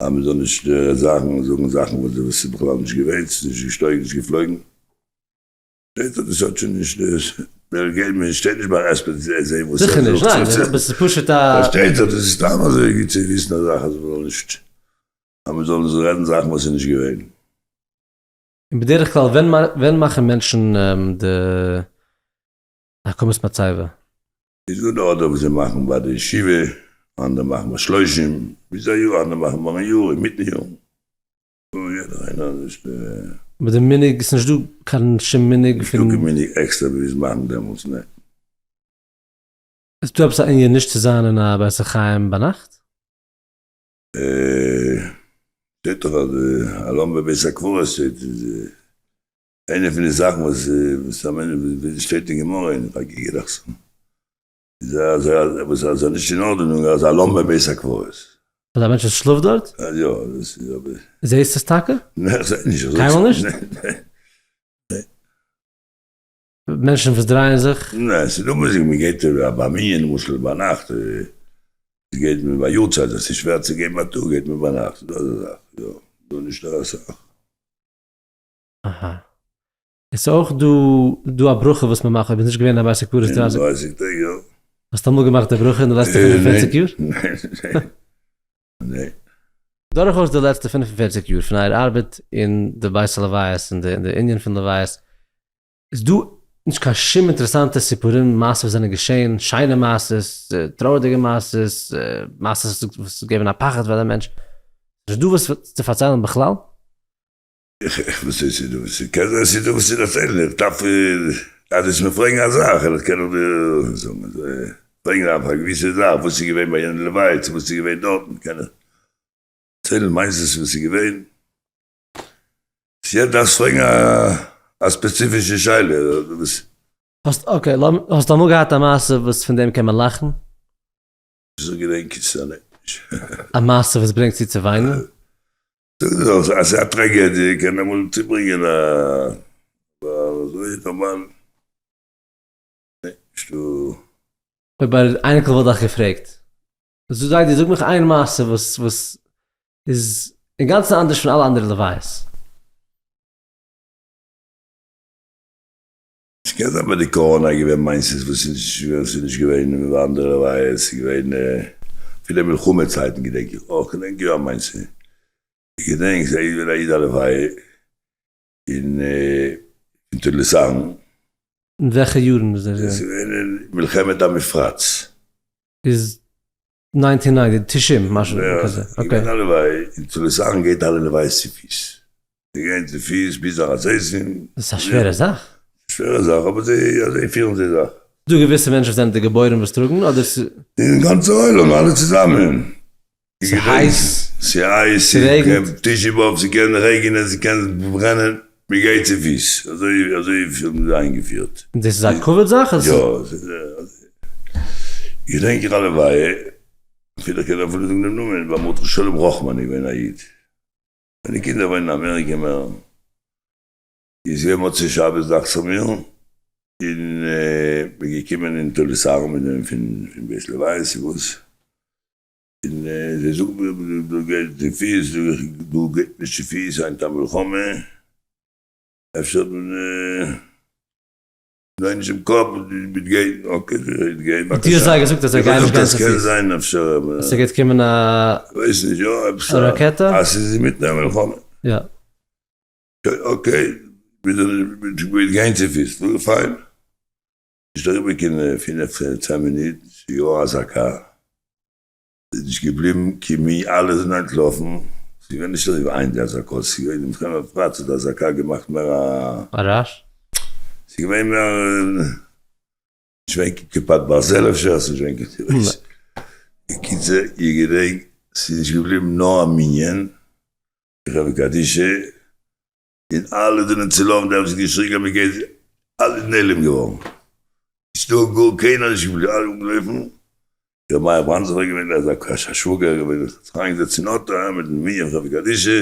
אז מ'זאל נישט זאגן זאגן זאכן וואס וואס איז בכלל נישט געווען, ס'איז נישט געשטויגן נישט געפלויגן. שטייט אז דאס האט שוין נישט מער געלט, מען שטייט נישט ביי הספד זעהן וואס ער זיכער נישט, זאגט. ניין, אבער ס'איז פשוט א. פארשטייט זיך דאס איז סתם אזוי גוט צו וויסן א זאך אז מ'זאל נישט אז מ'זאל נישט רעדן זאכן וואס איז נישט געווען. און בדרך כלל ווען ווען מאכן מענטשן די הקמת מצבה? איז דא די אדער וואס זיי מאכן ביי די ישיבה, אנדערע מאכן ביי שלושים, ביז א יאר, אנדערע מאכן ביים יאר, אינמיטן יאר, יעדער איינער נישט. אבער די מנהג, ס'נישט דא קיין שום מנהג פון. נישטא קיין מנהג עקסטער ווי עס מאכן דעמאלטס, ניין. איז דא עפעס א ענין נישט צו זיין אין א בית החיים ביינאכט? שטייט דאך אז הלום בבית הקברות שטייט איז איינע פון די זאכן וואס וואס שטייט אין גמרא אין חגיגה דאכט זיך איז אז וואס אז נישט אין ארדענונג אז הלום בבית הקברות. אז א מענטש וואס שלאפט דארט? יא דאס איז אבער. זעהסט עס טאקע? ניין איך זעה נישט. קיינמאל נישט? ניין. מענטשן וואס דרייען זיך? ניין, ס'איז דא מוזיק, מען גייט ביי מנין למשל ביינאכט, גייט מען ביי יארצייט, אז ס'איז שווער צו גיין בייטאג גייט מען ביינאכט, ס'איז דא אזא זאך, יא, דא נישט דא אסאך. אהא. עס איז אויך דא דא א ברכה וואס מען מאכט אויב איז נישט געווען א בית הקברות דרייסיג. דרייסיג טעג יא. האסט אמאל געמאכט די ברכה אין די לעצטע 45 יאר? ניין. ניין. דורכאויס די לעצטע 45 יאר פון אייער ארבעט אין די בית הלוויות און די ענין פון לוויות, איז דא נישט קיין שום אינטערעסאנטע סיפורים מעשות וואס זענען געשען, שיינע מעשות, טרויערדיגע מעשות, מעשות וואס געבן א פחד פאר די מענטש, נישט דא וואס צו פארציילן בכלל? איך וואס איז ס'דא וואס קען זיין ס'דא וואס צו דערציילן, איך דארף אז דו וועסט מיר פרעגן א זאך וועל איך קענען דיר זאגן, פרעגן אויף א געוויסע זאך וואס איז געווען ביי יענע לוויה צו וואס איז געווען דארטן קען איך דערציילן מעשות וואס איז געווען. יעצט דארפסט פרעגן א ספעציפישע שאלה. האסט okay, האסט אמאל געהאט א מעשה וואס פון דעם קען מען לאכן? וויאזוי געדענק איך עס נישט. א מעשה וואס ברענגט צו צו וויינען? זאג דיר אז ס'איז א טראגעדיע קען אמאל צוברענגען א אבער אזוי נארמאל ניין נישטא. אויב א אייניקל וואלט דיך געפרעגט, זיידי זאג מיך איין מעשה וואס וואס איז אינגאנצן אנדערש פון אלע אנדערע לוויות. ס'קען זיין ביי די קאראנא איז געווען מעשות וואס איז נישט געווען אין אנדערע לוויות, ס'איז געווען אפילו מלחמה צייטן געדענק איך אויך, געדענק יא א מעשה, איך געדענק ס'איז געווען א איד א לוויה אין תולדות אהרן. אין וועלכע יארן איז דאס געווען? ס'איז געווען אין מלחמת המפרץ. איז nineteen ninety, תשעים, משהו כזה, okay. געווען א לוויה, אין תולדות אהרן גייט אלע לוויות צופיס. זיי גייען צופיס ביז הר הזיתים. דאס איז א שווערע זאך. שווערע זאך, אבער זיי אזוי פירן זיי זיך. ס'דא געוויסע מענטשן וואס זענען די געבוירן וואס טראגן, אדער ס. די גאנצע עולם אלע צוזאמען. ס'הייס. ס'הייס, ס'רעגנט. תשעה באב, ס'קען רעגענען, ס'קען ברענען, מ'גייט צופיס. אזוי אזוי האבן זיי איינגעפירט. און דאס איז א כבוד זאך? יא. געדענק איך א לוויה, אפילו איך קען אפילו זאגן דעם נאמען, ביי מרדכי שלום ראכמאן איז געווען א איד. מיינע קינדער וואוינען אין אמעריקע מער, איז געווען מוצאי שבת דאכט זיך מיר, און בין געקומען אין תולדות אהרן מיט דעם פון בית לוויה צו וואס, און זיי זאגן מיר דא גייט צו פיס, זאג איך דא גייט נישט צו פיס היינט א מלחמה, אפשר האט מען. זיי נישט אין קאפ מיט גיין, okay זיי גייען בבקשה. דו האסט זיי געזאגט אז זיי גייען נישט גיין צו פיס? קען זיין אפשר. אז ס'גייט קומען א. כ'ווייס נישט, יא עפעס א ראקעטע? אז ס'איז אינמיטן א מלחמה. יא. okay, מיט גיין צו פיס, נו פיין. נישט אריבער קיין פינף צען מינוט, ס'איז געווארן אזעקה. ס'איז נישט געבליבן קיין מי, אלע זענען אנטלאפן, ס'איז געווען נישט אזוי ווי היינט די אזעקות, ס'איז געווען די מלחמת המפרץ האט די אזעקה געמאכט מער א. א רעש? ס'איז געווען מער, נישט געווען קיין כיפת ברזל אפשר, ס'איז נישט געווען קיין תירוץ. בקיצור, איך געדענק ס'איז נישט געבליבן נאר א מנין, חברה קדישא, און אלע זענען צולאפן, די האבן זיך געשריגן אז מ'גייט, אלע איז נעלם געווארן, נישטא גאר קיינער נישט געבליבן, אלע אנגעלויפן, ר' מאיר בראנדסדארפער איז געווען אזא א שוואגער געווען, האט זיך אריינגעזעצט אין אויטא מיטן מנין חברה קדישא,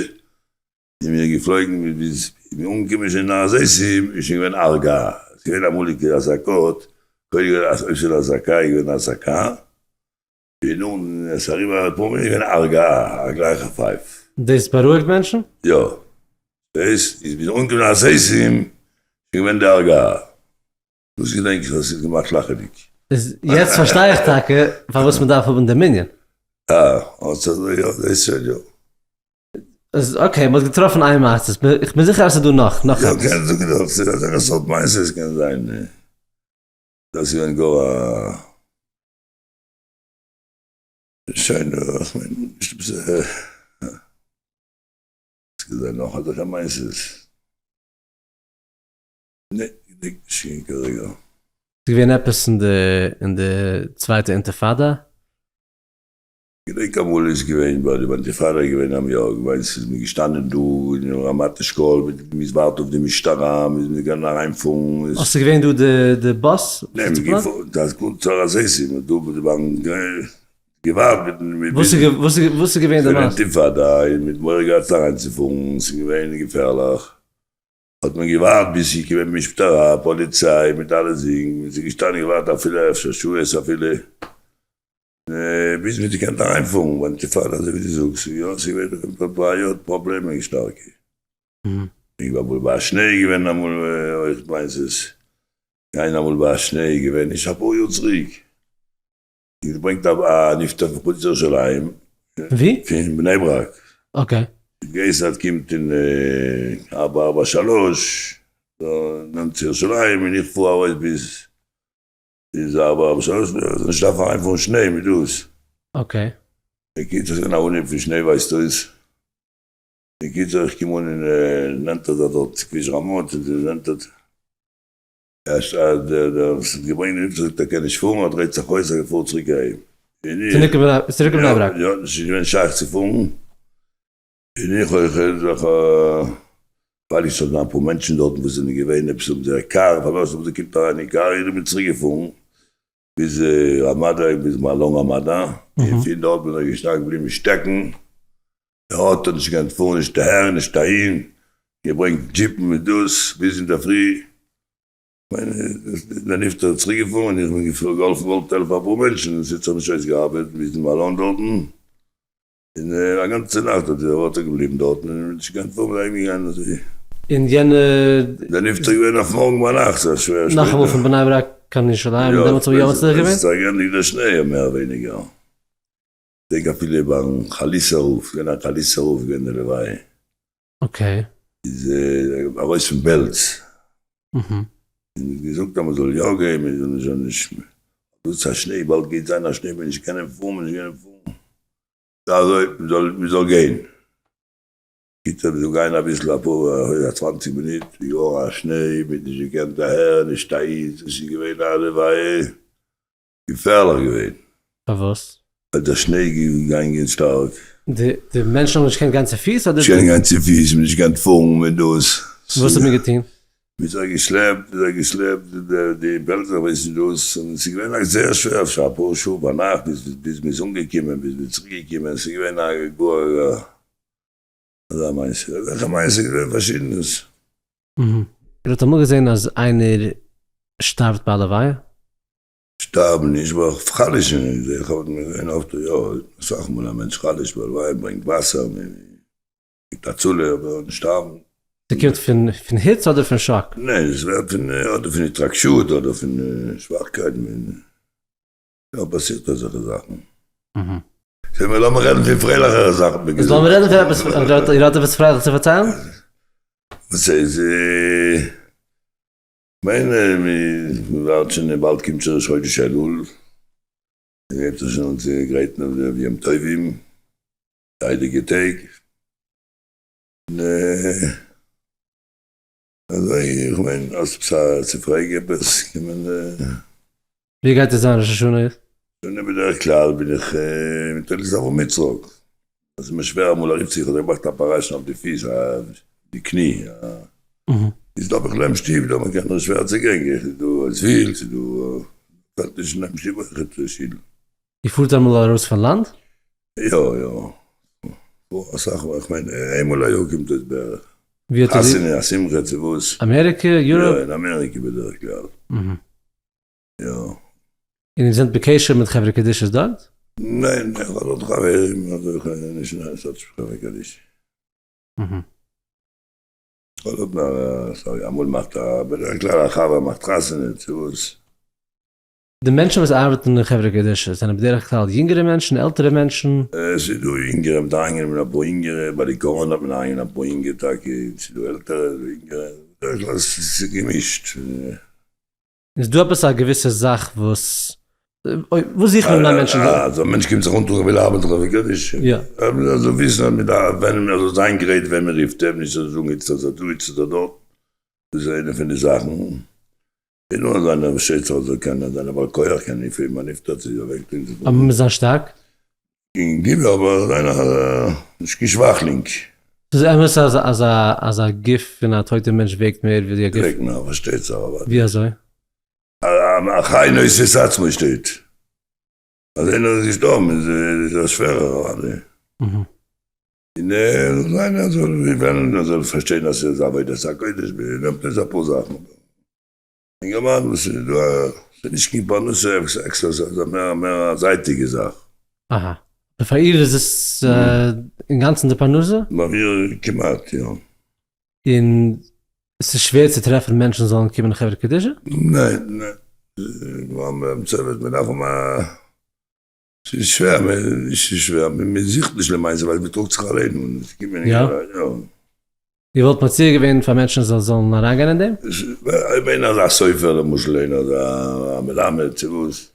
און מיר געפלויגן ביז מיר אנגעקומען שוין אין הר הזיתים איז שוין געווען הרגעה, ס'איז געווען אמאליגע אזעקות, קודם געווען אז אויב ס'איז אזעקה איז געווען אזעקה, און נאכן עס אריבער אפאר מינוט איז געווען הרגעה, א גלייכע פייף. דאס בארואיגט מענטשן? יא. דאס איז ביז אנגעקומען הר הזיתים איז געווען די הרגעה. דאס געדענק איך אז עס האט געמאכט לאכעדיג. איז יעצט פארשטיי איך טאקע פארוואס מען דארף האבן די מנין. אה, אזוי יא, דאס איז שוין יא. איז okay, מ'האט געטראפן איין מעשה, איך בין זיכער אז ס'איז דא נאך, נאך יא, עפעס. קען זאגן דאך, ס'איז אזעלכע סארט מעשות קען זיין. דאס איז געווען גאר א. שוין, איך מיין נישט עפעס עס קען זיין נאך אזעלכע מעשות. נע, געדענק נישט קיין כרגע. ס'איז געווען עפעס אין די אין די צווייטע אינטיפאדא? געדענק אמאל איז געווען ביי די אינטיפאדא איז געווען א יא געווען ס'איז מען געשטאנען דא אין רמת אשכול מיט מ'איז ווארט אויף די משטרה מ'איז געגאנגען אריינפארן איז. אה ס'איז געווען דא די די באס? נע מ'איז געפארן דאס גוט צו הר הזיתים און דא ביי די באנק געווארט מיטן וואס איז וואס איז וואס איז געווען די מעשה? אינטיפאדא און מ'האט מורא געהאט אריינצופארן ס'איז געווען געפערליך האט מען געווארט ביז ס'איז געקומען משטרה, פאליציי מיט אלע זינג, מ'איז געשטאנען געווארט אפילו אפשר שעות אפילו, ביז מ'האט געקענט אריינפארן ביים אינטיפאדא אזוי ווי דו זאגסט, יא ס'איז געווען בעיות פראבלעמען שטארקע. איך בין אמאל ביי א שניי געווען אמאל אויך מיינסט גיין אמאל ביי א שניי געווען נישט אפאר יאר צוריק, געברענגט א נפטר פון חוץ ירושלים. ווי? פון בני ברק. okay. געהייסן אז קומט אין ארבע ארבע שלוש, נאנט צו ירושלים, און איך פאר ארויס ביז ביז ארבע ארבע שלוש, זאל נישט דארפן אריינפארן שניי מיט דאס. okay. בקיצור ס'איז געווען א אנהייב פון שניי ווייזט אויס. בקיצור איך קום אן אין נענטער דארט כביש רמות, נענטער. דער וואס האט געברענגט די נפטר זאגט ער קען נישט פארן, ער דרייט זיך אויס ער פארט צוריק אהיים. צוריק אין בני ברק? יא, נישט געווען שייך צו פארן, און איך אויך, ווייל איך ס'האט געווען אפאר מענטשן דארטן וואס זענען געווען עפעס האבן זייער קאר פארלאזט האבן זיי קומט אריין אין קאר איך בין צוריק געפארן ביז רמדה ביז מעלון רמדה, און פון דארט בין איך געשטאנען געבליבן שטעקן, דער אויטא האט נישט געקענט פארן נישט אהער נישט אהין, געברענגט דזשיפן מיט דאס ביז אינדערפרי, כ'מיין דער נפטר איז צוריק געפארן און איך בין געפארן געהאלפן געוואלט העלפן אפאר מענטשן און ס'האט זיך נישט אויסגעארבעט ביזן מלון דארטן, און א גאנצע נאכט האט דער אויטא געבליבן דארטן און נישט געקענט פארן אהיים געגאנגען אזוי. און יענע. דער נפטר געווען אויף מארגן ביינאכט, ס'איז א שווערע שפעטער. נאכאמאל פון בני ברק קיין ירושלים, און דעמאלטס האט מען יא מצליח געווען? עס איז געענדיגט דער שניי מער ווייניגער. כ'דענק אפילו ביים חליסער רב, ס'געווען א חליסער רב געווען די לוויה. okay. איז ארויס פון בעלז. און געזאגט אז מ'זאל יא גיין, מ'זאל נישט זאל נישט. דאס איז א שניי, באלד גייט זיין א שניי, מ'וועט נישט קענען פארן, מ'וועט נישט קענען פארן. אזוי, מ'זאל מ'זאל גיין. קיצור מ'זאל גיין אביסל אפאר א צוואנציג מינוט, איז געווארן א שניי, מ'האט נישט געקענט אהער נישט אהין, ס'איז געווען א לוויה. געפערליך געווען. פארוואס? ווייל דער שניי איז געגאנגען שטארק. די די מענטשן האבן נישט געקענט גיין צו פיס אדער? נישט געקענט גיין צו פיס, מ'האט נישט געקענט פארן מיט דאס. וואס האט מען געטון? מ'האט זיי געשלעפט, זיי געשלעפט, די בעלזער ווייסן דאס, און ס'איז געווען א זייער שווער, אפשר אפאר שעה ביינאכט ביז ביז מ'איז אנגעקומען, ביז מ'איז צוריק געקומען, ס'איז געווען א גאר אזא מעשה, אזעלכע מעשה איז געווען פארשידענס. איר האט אמאל געזען אז איינער שטארבט ביי א לוויה? שטארבן נישט, אבער חלש'ן איז איך האב געזען אפט יא, אסאך מאל א מענטש חלש'ט ביי לוויה, ברענגט וואסער, מ'גיבט הצלה, אבער נישט שטארבן. ס'קומט פון פון היץ אדער פון שאק? ניין, עס ווערט פון אדער פון התרגשות אדער פון שוואכקייט, יא פאסירט אזעלכע זאכן. זאג מיר לאמיר רעדן פון פרייליכערע זאכן. איז לאמיר רעדן פון עפעס, איר האט עפעס פרייליך צו פארציילן? וואס איז? כ'מיין מ'ווארט שוין באלד קומט שוין ראש חודש אלול, מ'הייבט זיך שוין אן צו גרייטן אויף די יום טובים, די הייליגע טעג, און אזוי איך מיין האסט עפעס צו פרעגן עפעס קען מען. ווי גייט עס זיין ראש השנה? ראש השנה בדרך כלל בין איך מיט עליזה אברהם יצחק, עס איז מיר שווער אמאל ארויפצוגיין, איך האב געמאכט א operation אויף די פיס, די קני, איז דא בכלל אין שטוב דא מען קען נאר שווער צו גיין, ס'איז דא זוויל, ס'איז דא פעלט נישט אין שטוב אויכעט שילן. איר פארט אמאל ארויס פון לאנד? יא יא, אסאך מאל, כ'מיין איינמאל א יאר קומט אויס בערך. ווי האט איר. חתונה, א שמחה צו וואס. אמעריקע, Europe? יא, אין אמעריקע בדרך כלל. יא. און איר זענט בקשר מיט חברה קדישא'ס דארט? ניין, איך האב דארט חברים, אבער איך בין נישט אין סארט חברה קדישא. איך האב דארט נאר, sorry, אמאל מאכט א, בדרך כלל א חבר מאכט חתונה צו וואס. די מענטשן וואס ארבעטן אין חברה קדישא זענען בדרך כלל יונגערע מענטשן, עלטערע מענטשן? עס איז דא יונגערע, מ'האט אריינגענומען אפאר יונגערע, ביי די קאראנע האט מען אריינגענומען אפאר יונגע טאקע, עס איז דא עלטערע, עס איז דא יונגערע, בדרך כלל עס איז געמישט. איז דא עפעס א געוויסע זאך וואס, וואס זוכט מען ביי מענטשן? אז א מענטש קומט זיך אנטון ער וויל ארבעטן חברה קדישא, יא. ער זאל וויסן אז מ'דארף, ווען ער זאל זיין גרייט ווען מ'רופט אים, נישט ער זאל זאגן איצט איז ער דא איצט איז ער דארט, דאס איז איינע פון די זאכן. און נאר זיין א שעצער זאל קענען זיין א בעל כח קען נישט פילן מיין נפטר צו אוועק טוהן זיך אבער מוז זיין שטארק. און גיבור אבער זיין א נישט קיין שוואכלינג. ס'איז אמת אז אז א אז א גוף פון א טויטע מענטש וועגט מער ווי א גוף. וועגט מער פארשטייט זיך אבער. ווי אזוי? א חי נושא את עצמו שטייט אז איינער איז געשטארבן איז ער שווערער אוודאי. און זיין ער זאל ווי ווען ער זאל פארשטיין אז ס'איז עבודת הקודש נעמט עס אפאר זאכן. אינגערמאן וואס איז דא א, ס'איז נישט קיין פרנסה עקסטער ס'איז מער מער א זייטיגע זאך. אהא. פאר איר איז עס אינגאנצן די פרנסה? ביי מיר כמעט יא. און ס'איז שווער צו טרעפן מענטשן זאלן קומען אין חברה קדישא? ניין ניין. מיר צוות מ'דארף האבן א ס'איז שווער, נישט ס'איז שווער, מען זוכט נישט למעשה ווייל מען טראגט זיך אליין אן, עס קומט נישט אריין, יא. איר וואלט מציע געווען פאר מענטשן זיי זאלן אריינגיין אין דעם? אויב איינער איז א סופר למשל, איינער איז א מלמד צו וואס,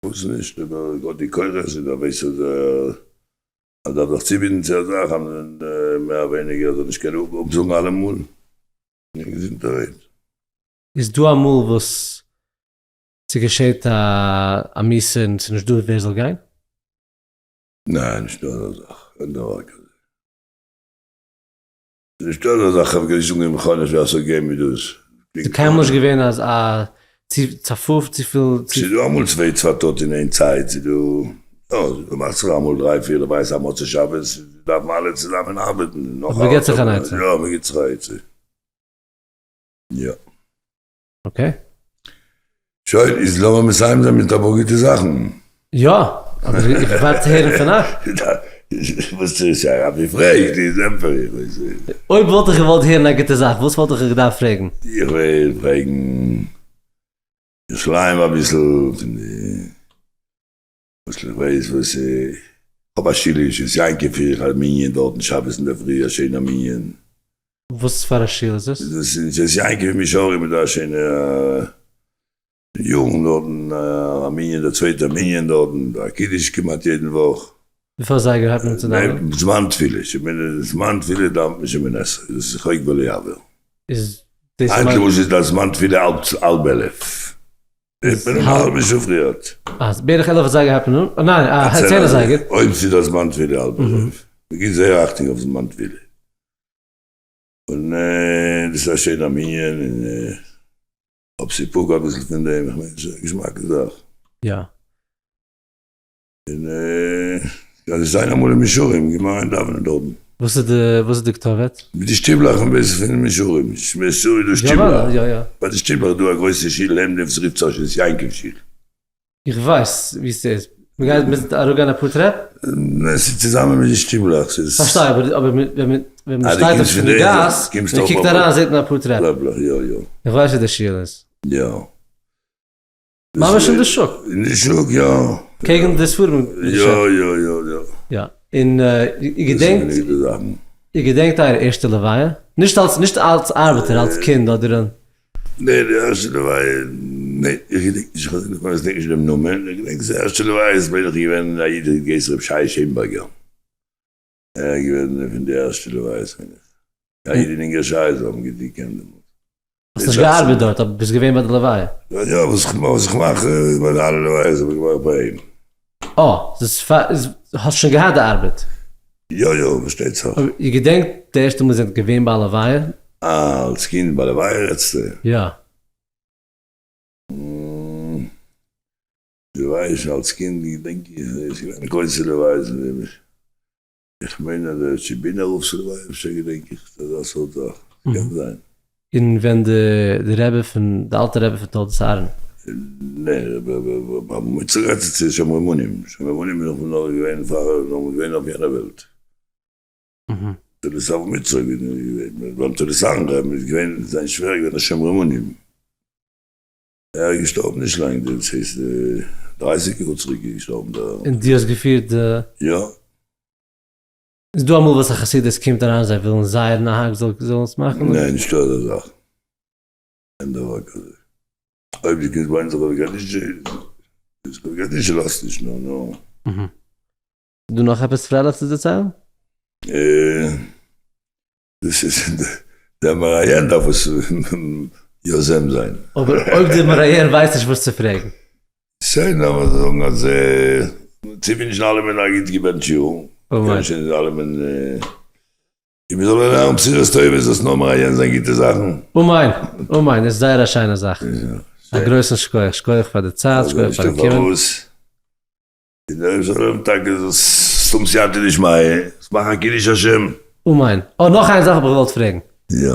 וואס נישט, אויב ער האט די כוחות און ער ווייסט אז ער דארף זיך צובינדן צו א זאך, אז מער ווייניגער זאל נישט קענען אפזאגן אלעמאל, געזונטערהייט. איז דא אמאל וואס ס'געשעט א מיתה און ס'נישט דא ווער זאל גיין? ניין נישטא אזא זאך, אין דבר כזה. נישטא אזא זאך כ'האב געזאגט אין חומש ווער ס'זאל גיין מיט דאס. ס'איז קיינמאל נישט געווען אז א צו צפוף צופיל צו. ס'איז דא אמאל צוויי צוותות אין איין צייט, ס'איז דא יא ס'מאכט זיך אמאל דריי פיר איך ווייס א מוצאי שבת דארפן אלע צוזאמען ארבעטן. אבער מ'געט זיך אן עצה. יא מ'גיט זיך א עצה. יא. okay. שוין, איז לאמיר מסיים זיין מיט אפאר גוטע זאכן. יא, אבער איך ווארט צו הערן פון אייך. וואס איז א רבי פרעגט איז ענטפער איך. אויב וואלט איך געוואלט הערן א גוטע זאך וואס וואלט איך געדארפט פרעגן? איך וועל פרעגן ירושלים אביסל פון די וואס איך ווייס וואס איך האב א שול אין שית יעקב פיר איך א מנין דארטן שבת אינדערפרי א שיינע מנין. וואס פאר א שול איז עס? דאס איז אין שית יעקב אין מישרים איז דא א שיינע יארן דארטן א מנין דער צווייטער מנין דארטן א קידוש כמעט יעדן וואך. וויפיל אזייגער הייבט מען אן צו דאווענען? זמן תפילה, זמן תפילה דאווענט מען שמונה עשרה, דאס איז חוק ולא יעבור. איז דאס היינט למשל איז דא זמן תפילה האלב 11, הייבט מען אן א האלבע שעה פריערט. אה, בערך 11 אזייגער הייבט מען אן? ניין, 10 אזייגער. אויב ס'איז דא זמן תפילה האלב 11, מ'גיט זייער אכטונג אויף זמן תפילה. און דאס איז א שיינער מנין, און האב סיפוק אביסל פון דעם, איך מיין ס'איז א געשמאקע זאך. יא. און כ'גיי נישט זיין אמאל אין מישורים, גיי מיר אריין דאווענען דארטן. וואס איז די וואס איז די כתובת? מיט די שטיבלעך פון בית פון מישורים, מישורים איז דא שטיבלעך, יא יא. ביי די שטיבלעך איז דא א גרויסע שיל לעבן דעם וואס רופט זיך שית יעקב שיל. איך ווייס ווי ס'איז, מ'גייט מוזן אראפגיין אפאר טרעפ? ניין ס'איז צוזאמען מיט די שטיבלעך, ס'איז. פארשטיי אבער אבער ווען מ'שטייט אויף פון די גאס, מ'קוקט אריין זעט מען אפאר טרעפ. יא יא. איך ווייס ווי די שיל איז. יא. ממש אין די שוק. אין די שוק יא. קעגן די ספרים געשעפט. יא יא יא יא. יא. און איר געדענקט, איר געדענקט אייער ערשטע לוויה? נישט אלס, נישט אלס ארבעטער, אלס קינד אדער אן. נע, די ערשטע לוויה, נע, איך געדענק נישט, איך געדענק נישט דעם נאמען, איך געדענק די ערשטע לוויה איז בין איך געווען א איד האט געהייסן ר' שי שענבערגער. ער איז געווען פון די ערשטע לוויות מיין איך. א איד אין אינגערשייז האבן געקענט דעמאלט. האסט נישט געארבעט דארט אבער ביסט געווען ביי די לוויה? יא, וואס איך מאך ביי די אלע לוויות האב איך געמאכט ביי אים. אה, ס'איז פאר, האסט שוין געהאט די ארבעט? יא יא, פארשטייט זיך. אבער איר געדענקט די ערשטע מאל איר זענט געווען ביי א לוויה? אה, אלס קינד ביי לוויה רעדסטו? יא. לוויה שוין אלס קינד געדענק איך, עס איז געווען גרויסע לוויות, איך מיין אז דער טשעבינער רב'ס לוויה אפשר געדענק איך אזא סארט זאך, קען זיין. און ווען די רבי פון, די אלטע רבי פון תולדות אהרן? נע, מוצא רעדט צו שומרי אמונים, שומרי אמונים איז נאך געווען פאר, נאך געווען אויף יענע וועלט. תולדות אברהם יצחק איז געווען, ביים תולדות אהרן רבי'ן איז געווען זיין שווער געווען א שומרי אמונים. ער איז געשטארבן נישט לאנג, דאס הייסט 30 יאר צוריק איז געשטארבן דער. און דו האסט געפירט די. יא. איז דא אמאל וואס א חסידות קומט אריין זיי ווילן זייער נהג זאל עס מאכן? ניין נישטא אזא זאך. אין דבר כזה. אויב דו קומסט ביי אונז אויף קדישא, איז קדישא לאזט נישט נו נו. איז דא נאך עפעס פרייליך צו דערציילן? דאס איז דער מראיין דארף עס יוזם זיין. אבער אויב דער מראיין ווייסט נישט וואס צו פרעגן. שוין לאמיר זאגן אז צו ווינטשן אלעמען א גוט געבענטש יאר, ווינטשן אלעמען און מיר זאלן הערן בשורות טובות, זאלסט נאר מראיין זיין גוטע זאכן. אמן, אמן, איז זייער א שיינע זאך. א גרויסן שכוח, שכוח פאר די צייט, שכוח פארן קומען. און דער רבי זאל האבן טאקע זאלסט האבן סייעתא דשמיא, זאלסט מאכן א קידוש השם. אמן. אה, נאך איין זאך האב איך געוואלט פרעגן. יא.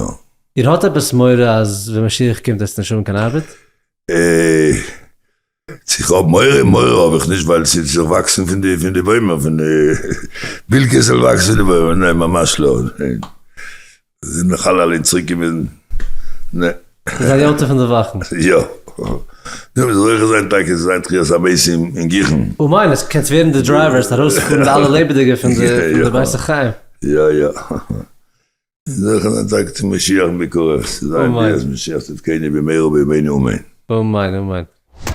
איר האט עפעס מורא אז ווען משיח קומט וועסטו נישט האבן קיין ארבעט? אה, צו איך האב מורא? מורא האב איך נישט ווייל ס'וועט זיך וואקסן פון די פון די בוימער, פון די בילקעס זאל וואקסן פון די בוימער, ניין ממש לא, ניין. זינט מיך אלע אליין צוריקגעוויזן. נע. איז א יום טוב פון די וואכן. יא. נו, מ'זאל זוכה זיין טאקע צו זיין תחיית המתים אין גיכן. אמן, עס קענסט ווערן די דרייווערס ארויספארן די אלע לעבעדיגע פון די בית החיים. יא יא. זוכה זיין טאקע צו משיח בקרוב, צו זיין ביאת משיח צדקינו במהרה בימינו אמן. אמן אמן.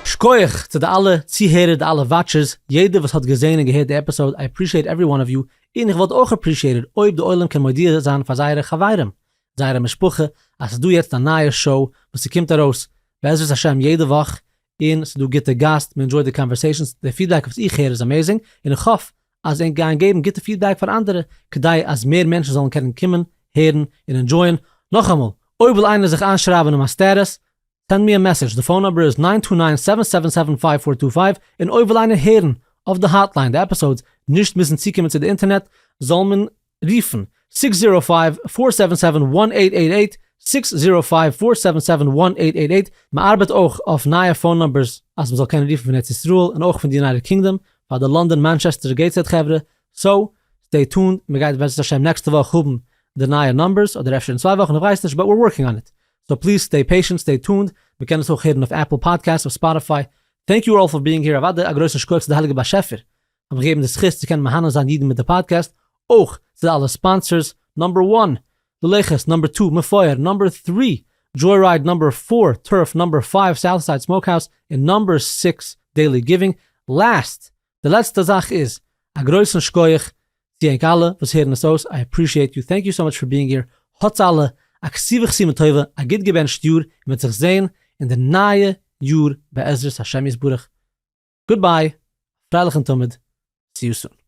שקויעך צו די אלע צוהערער די אלע watchers, יעדער וואס האט געזעהן און געהערט די episode, I appreciate every one of you, און איך וואלט אויך appreciated אויב די עולם קען מודיע זיין פאר זייערע חברים, זייערע משפחה, אז ס'איז דא יעצט א נייע show וואס ס'קומט ארויס בעזרת השם יעדע וואך, און ס'איז דא גוטע גאסט, מ'ענדזשויט די conversations, די feedback וואס איך הער איז amazing, און איך האף אז ענק גייען געבן גוטע feedback פאר אנדערע, כדי אז מער מענטשן זאלן קענען קומען, הערן, און ענדזשויען. נאכאמאל, אויב וויל איינער זיך איינשרייבן אין מיין status, send me a message, די phone number איז nine two nine seven seven seven five four two five, און אויב וויל איינער הערן אויף די hotline די episodes נישט מוזן צוקומען צו די אינטערנעט, זאל מען רופן six zero five four seven seven one eight eight eight, six zero five four seven seven one eight eight eight, מען ארבעט אויך אויף נייע phone numbers אז מען זאל קענען רופן פון ארץ ישראל און אויך פון די United Kingdom פאר די לאנדאן מאנטשעסטער געיטסהעד חברה, סאו. Stay tuned, מען גייט בעזרת השם נעקסטע וואך האבן די נייע numbers, אדער אפשר אין צוויי וואכן, איך ווייס נישט, but we're working on it. So please stay patient, stay tuned, מען קען עס אויך הערן אויף Apple Podcast, אויף Spotify. Thank you all for being here, אוודאי א גרויסן שכוח צו די הייליגע באשעפער האט מיך געגעבן די זכות צו קענען מהנה זיין אידן מיט די פאדקעסט, אויך צו די אלע sponsors, number one, ללכת, number two, מפואר, number three, Joyride, number four, Turf, number five, Southside Smokehouse, און number six, Daily Giving. Last, די לעצטע זאך איז, א גרויסן שקויעך צו ענק אלע וואס הערן עס אויס, I appreciate you, thank you so much for being here, האטס אלע א כתיבה וחתימה טובה, א גוט געבענטשט יאר, און מ'וועט זיך זעהן אין די נייע יאר בעזרת השם יתברך. Goodbye, פרייליכן תמיד, see you soon.